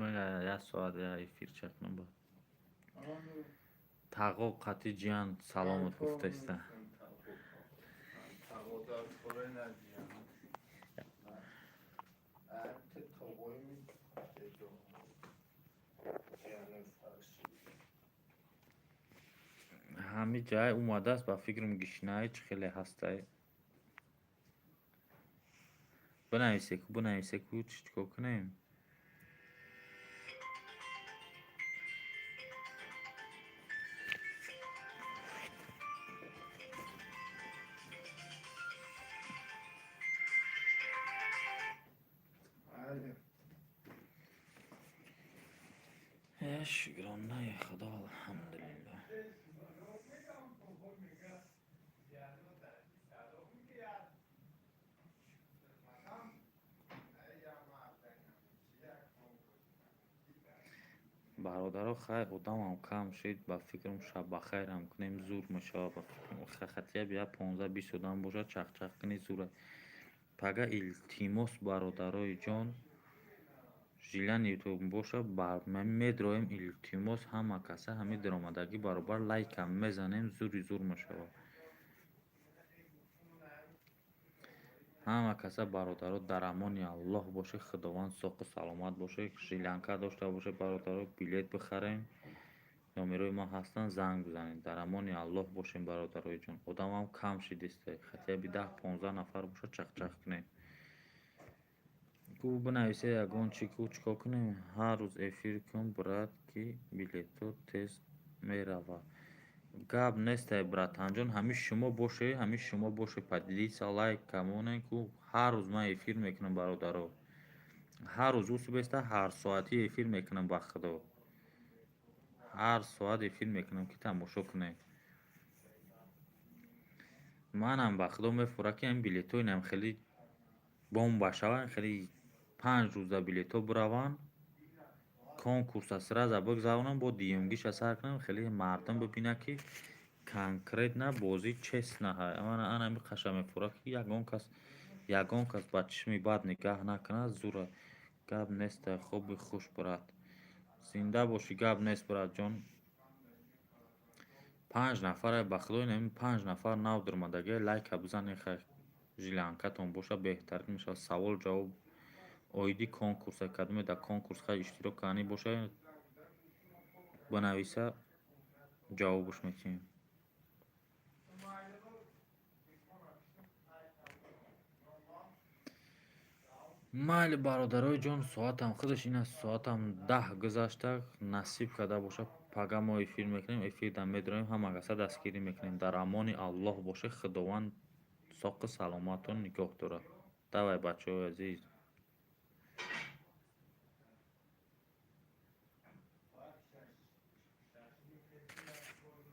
Ман як соат як эфирча кунам, баъд. Тағо қатъи ҷиян саломат гуфтаиста. Тағо дар кораи на ҷиян. Тағои ҷияни фарши. Ҳами ҷай омадааст, ба фикрам, гишнаи чӣ хеле ҳастай. Бинависе ку, бинависе ку, чӣ чикор кунем? Бале. Э, шукронаи Худо, алҳамдулиллоҳ. Бародаро, хайр, одамам кам шид, ба фикрам, шаббахайрам кунем, зур мешавад, ба фикрам. Хотя бы я 15-20 одам бошад, чахчах кунӣ, зура. Пага, илтимос, бародарои ҷон, желание боша, медроем, илтимос, ҳама каса ҳамин даромадагӣ баробар лайкам мезанем, зури зур мешавад. Ҳама каса, бародаро, дар амони Аллоҳ бошед, Худованд соқу саломат бошед, желанка дошта бошед, бародаро, билет бихарем. Номерои ман ҳастанд, занг бизанед. Дар амони Аллоҳ бошем, бародарои ҷон. Одамам кам шидиста, хотя бы 10-15 нафар бошад, чахчах кунем. Ку, бинависе ягон чӣ ку, чикор кунем? Ҳар рӯз эфир кун, брат, ки билетҳо тез меравад. Гап нестай, братанҷон, ҳамин шумо боше, ҳамин шумо боше, поделиться, лайк камонен ку, ҳар рӯз ман эфир мекунам, бародаро. Ҳар рӯз усубеста ҳар соатӣ эфир мекунам, ба Худо. Ҳар соат эфир мекунам, ки тамошо кунед. Манам, ба Худо, мефурад, ки ҳамин билетҳо инам хеле бомба шаванд, хеле 5 рӯза билетҳо бираванд, конкурса сразу бигзаронам, бо дуюмгиша сар кунам, хеле мардум бибинад, ки конкретно бозӣ честно ҳай. Ана ҳами қаша мефурад, ки ягон кас ба чишми бад нигаҳ накунад, зура. Гап нестай, хоби хуш, брат. Зинда бошӣ, гап нест, братҷон. Панҷ нафаре, ба Худо, ин панҷ нафар нав даромадагӣ, лайка бизанед, хай, желанкатон боша, беҳтарин мешавад. Савол ҷавоб оиди конкурса, кадоме дар конкурс, хай, иштирок карданӣ бошад, бинависа, ҷавобаш метиҳем. Майли, бародарои ҷон, соатам худаш ин аст, соатам 10 гузашта. Насиб карда бошад, пага мо эфир мекунем, эфирда медроем, ҳама каса дастгирӣ мекунем. Дар амони Аллоҳ бошед, Худованд соқу саломатон нигоҳ дорад. Давай, бачаҳои азиз.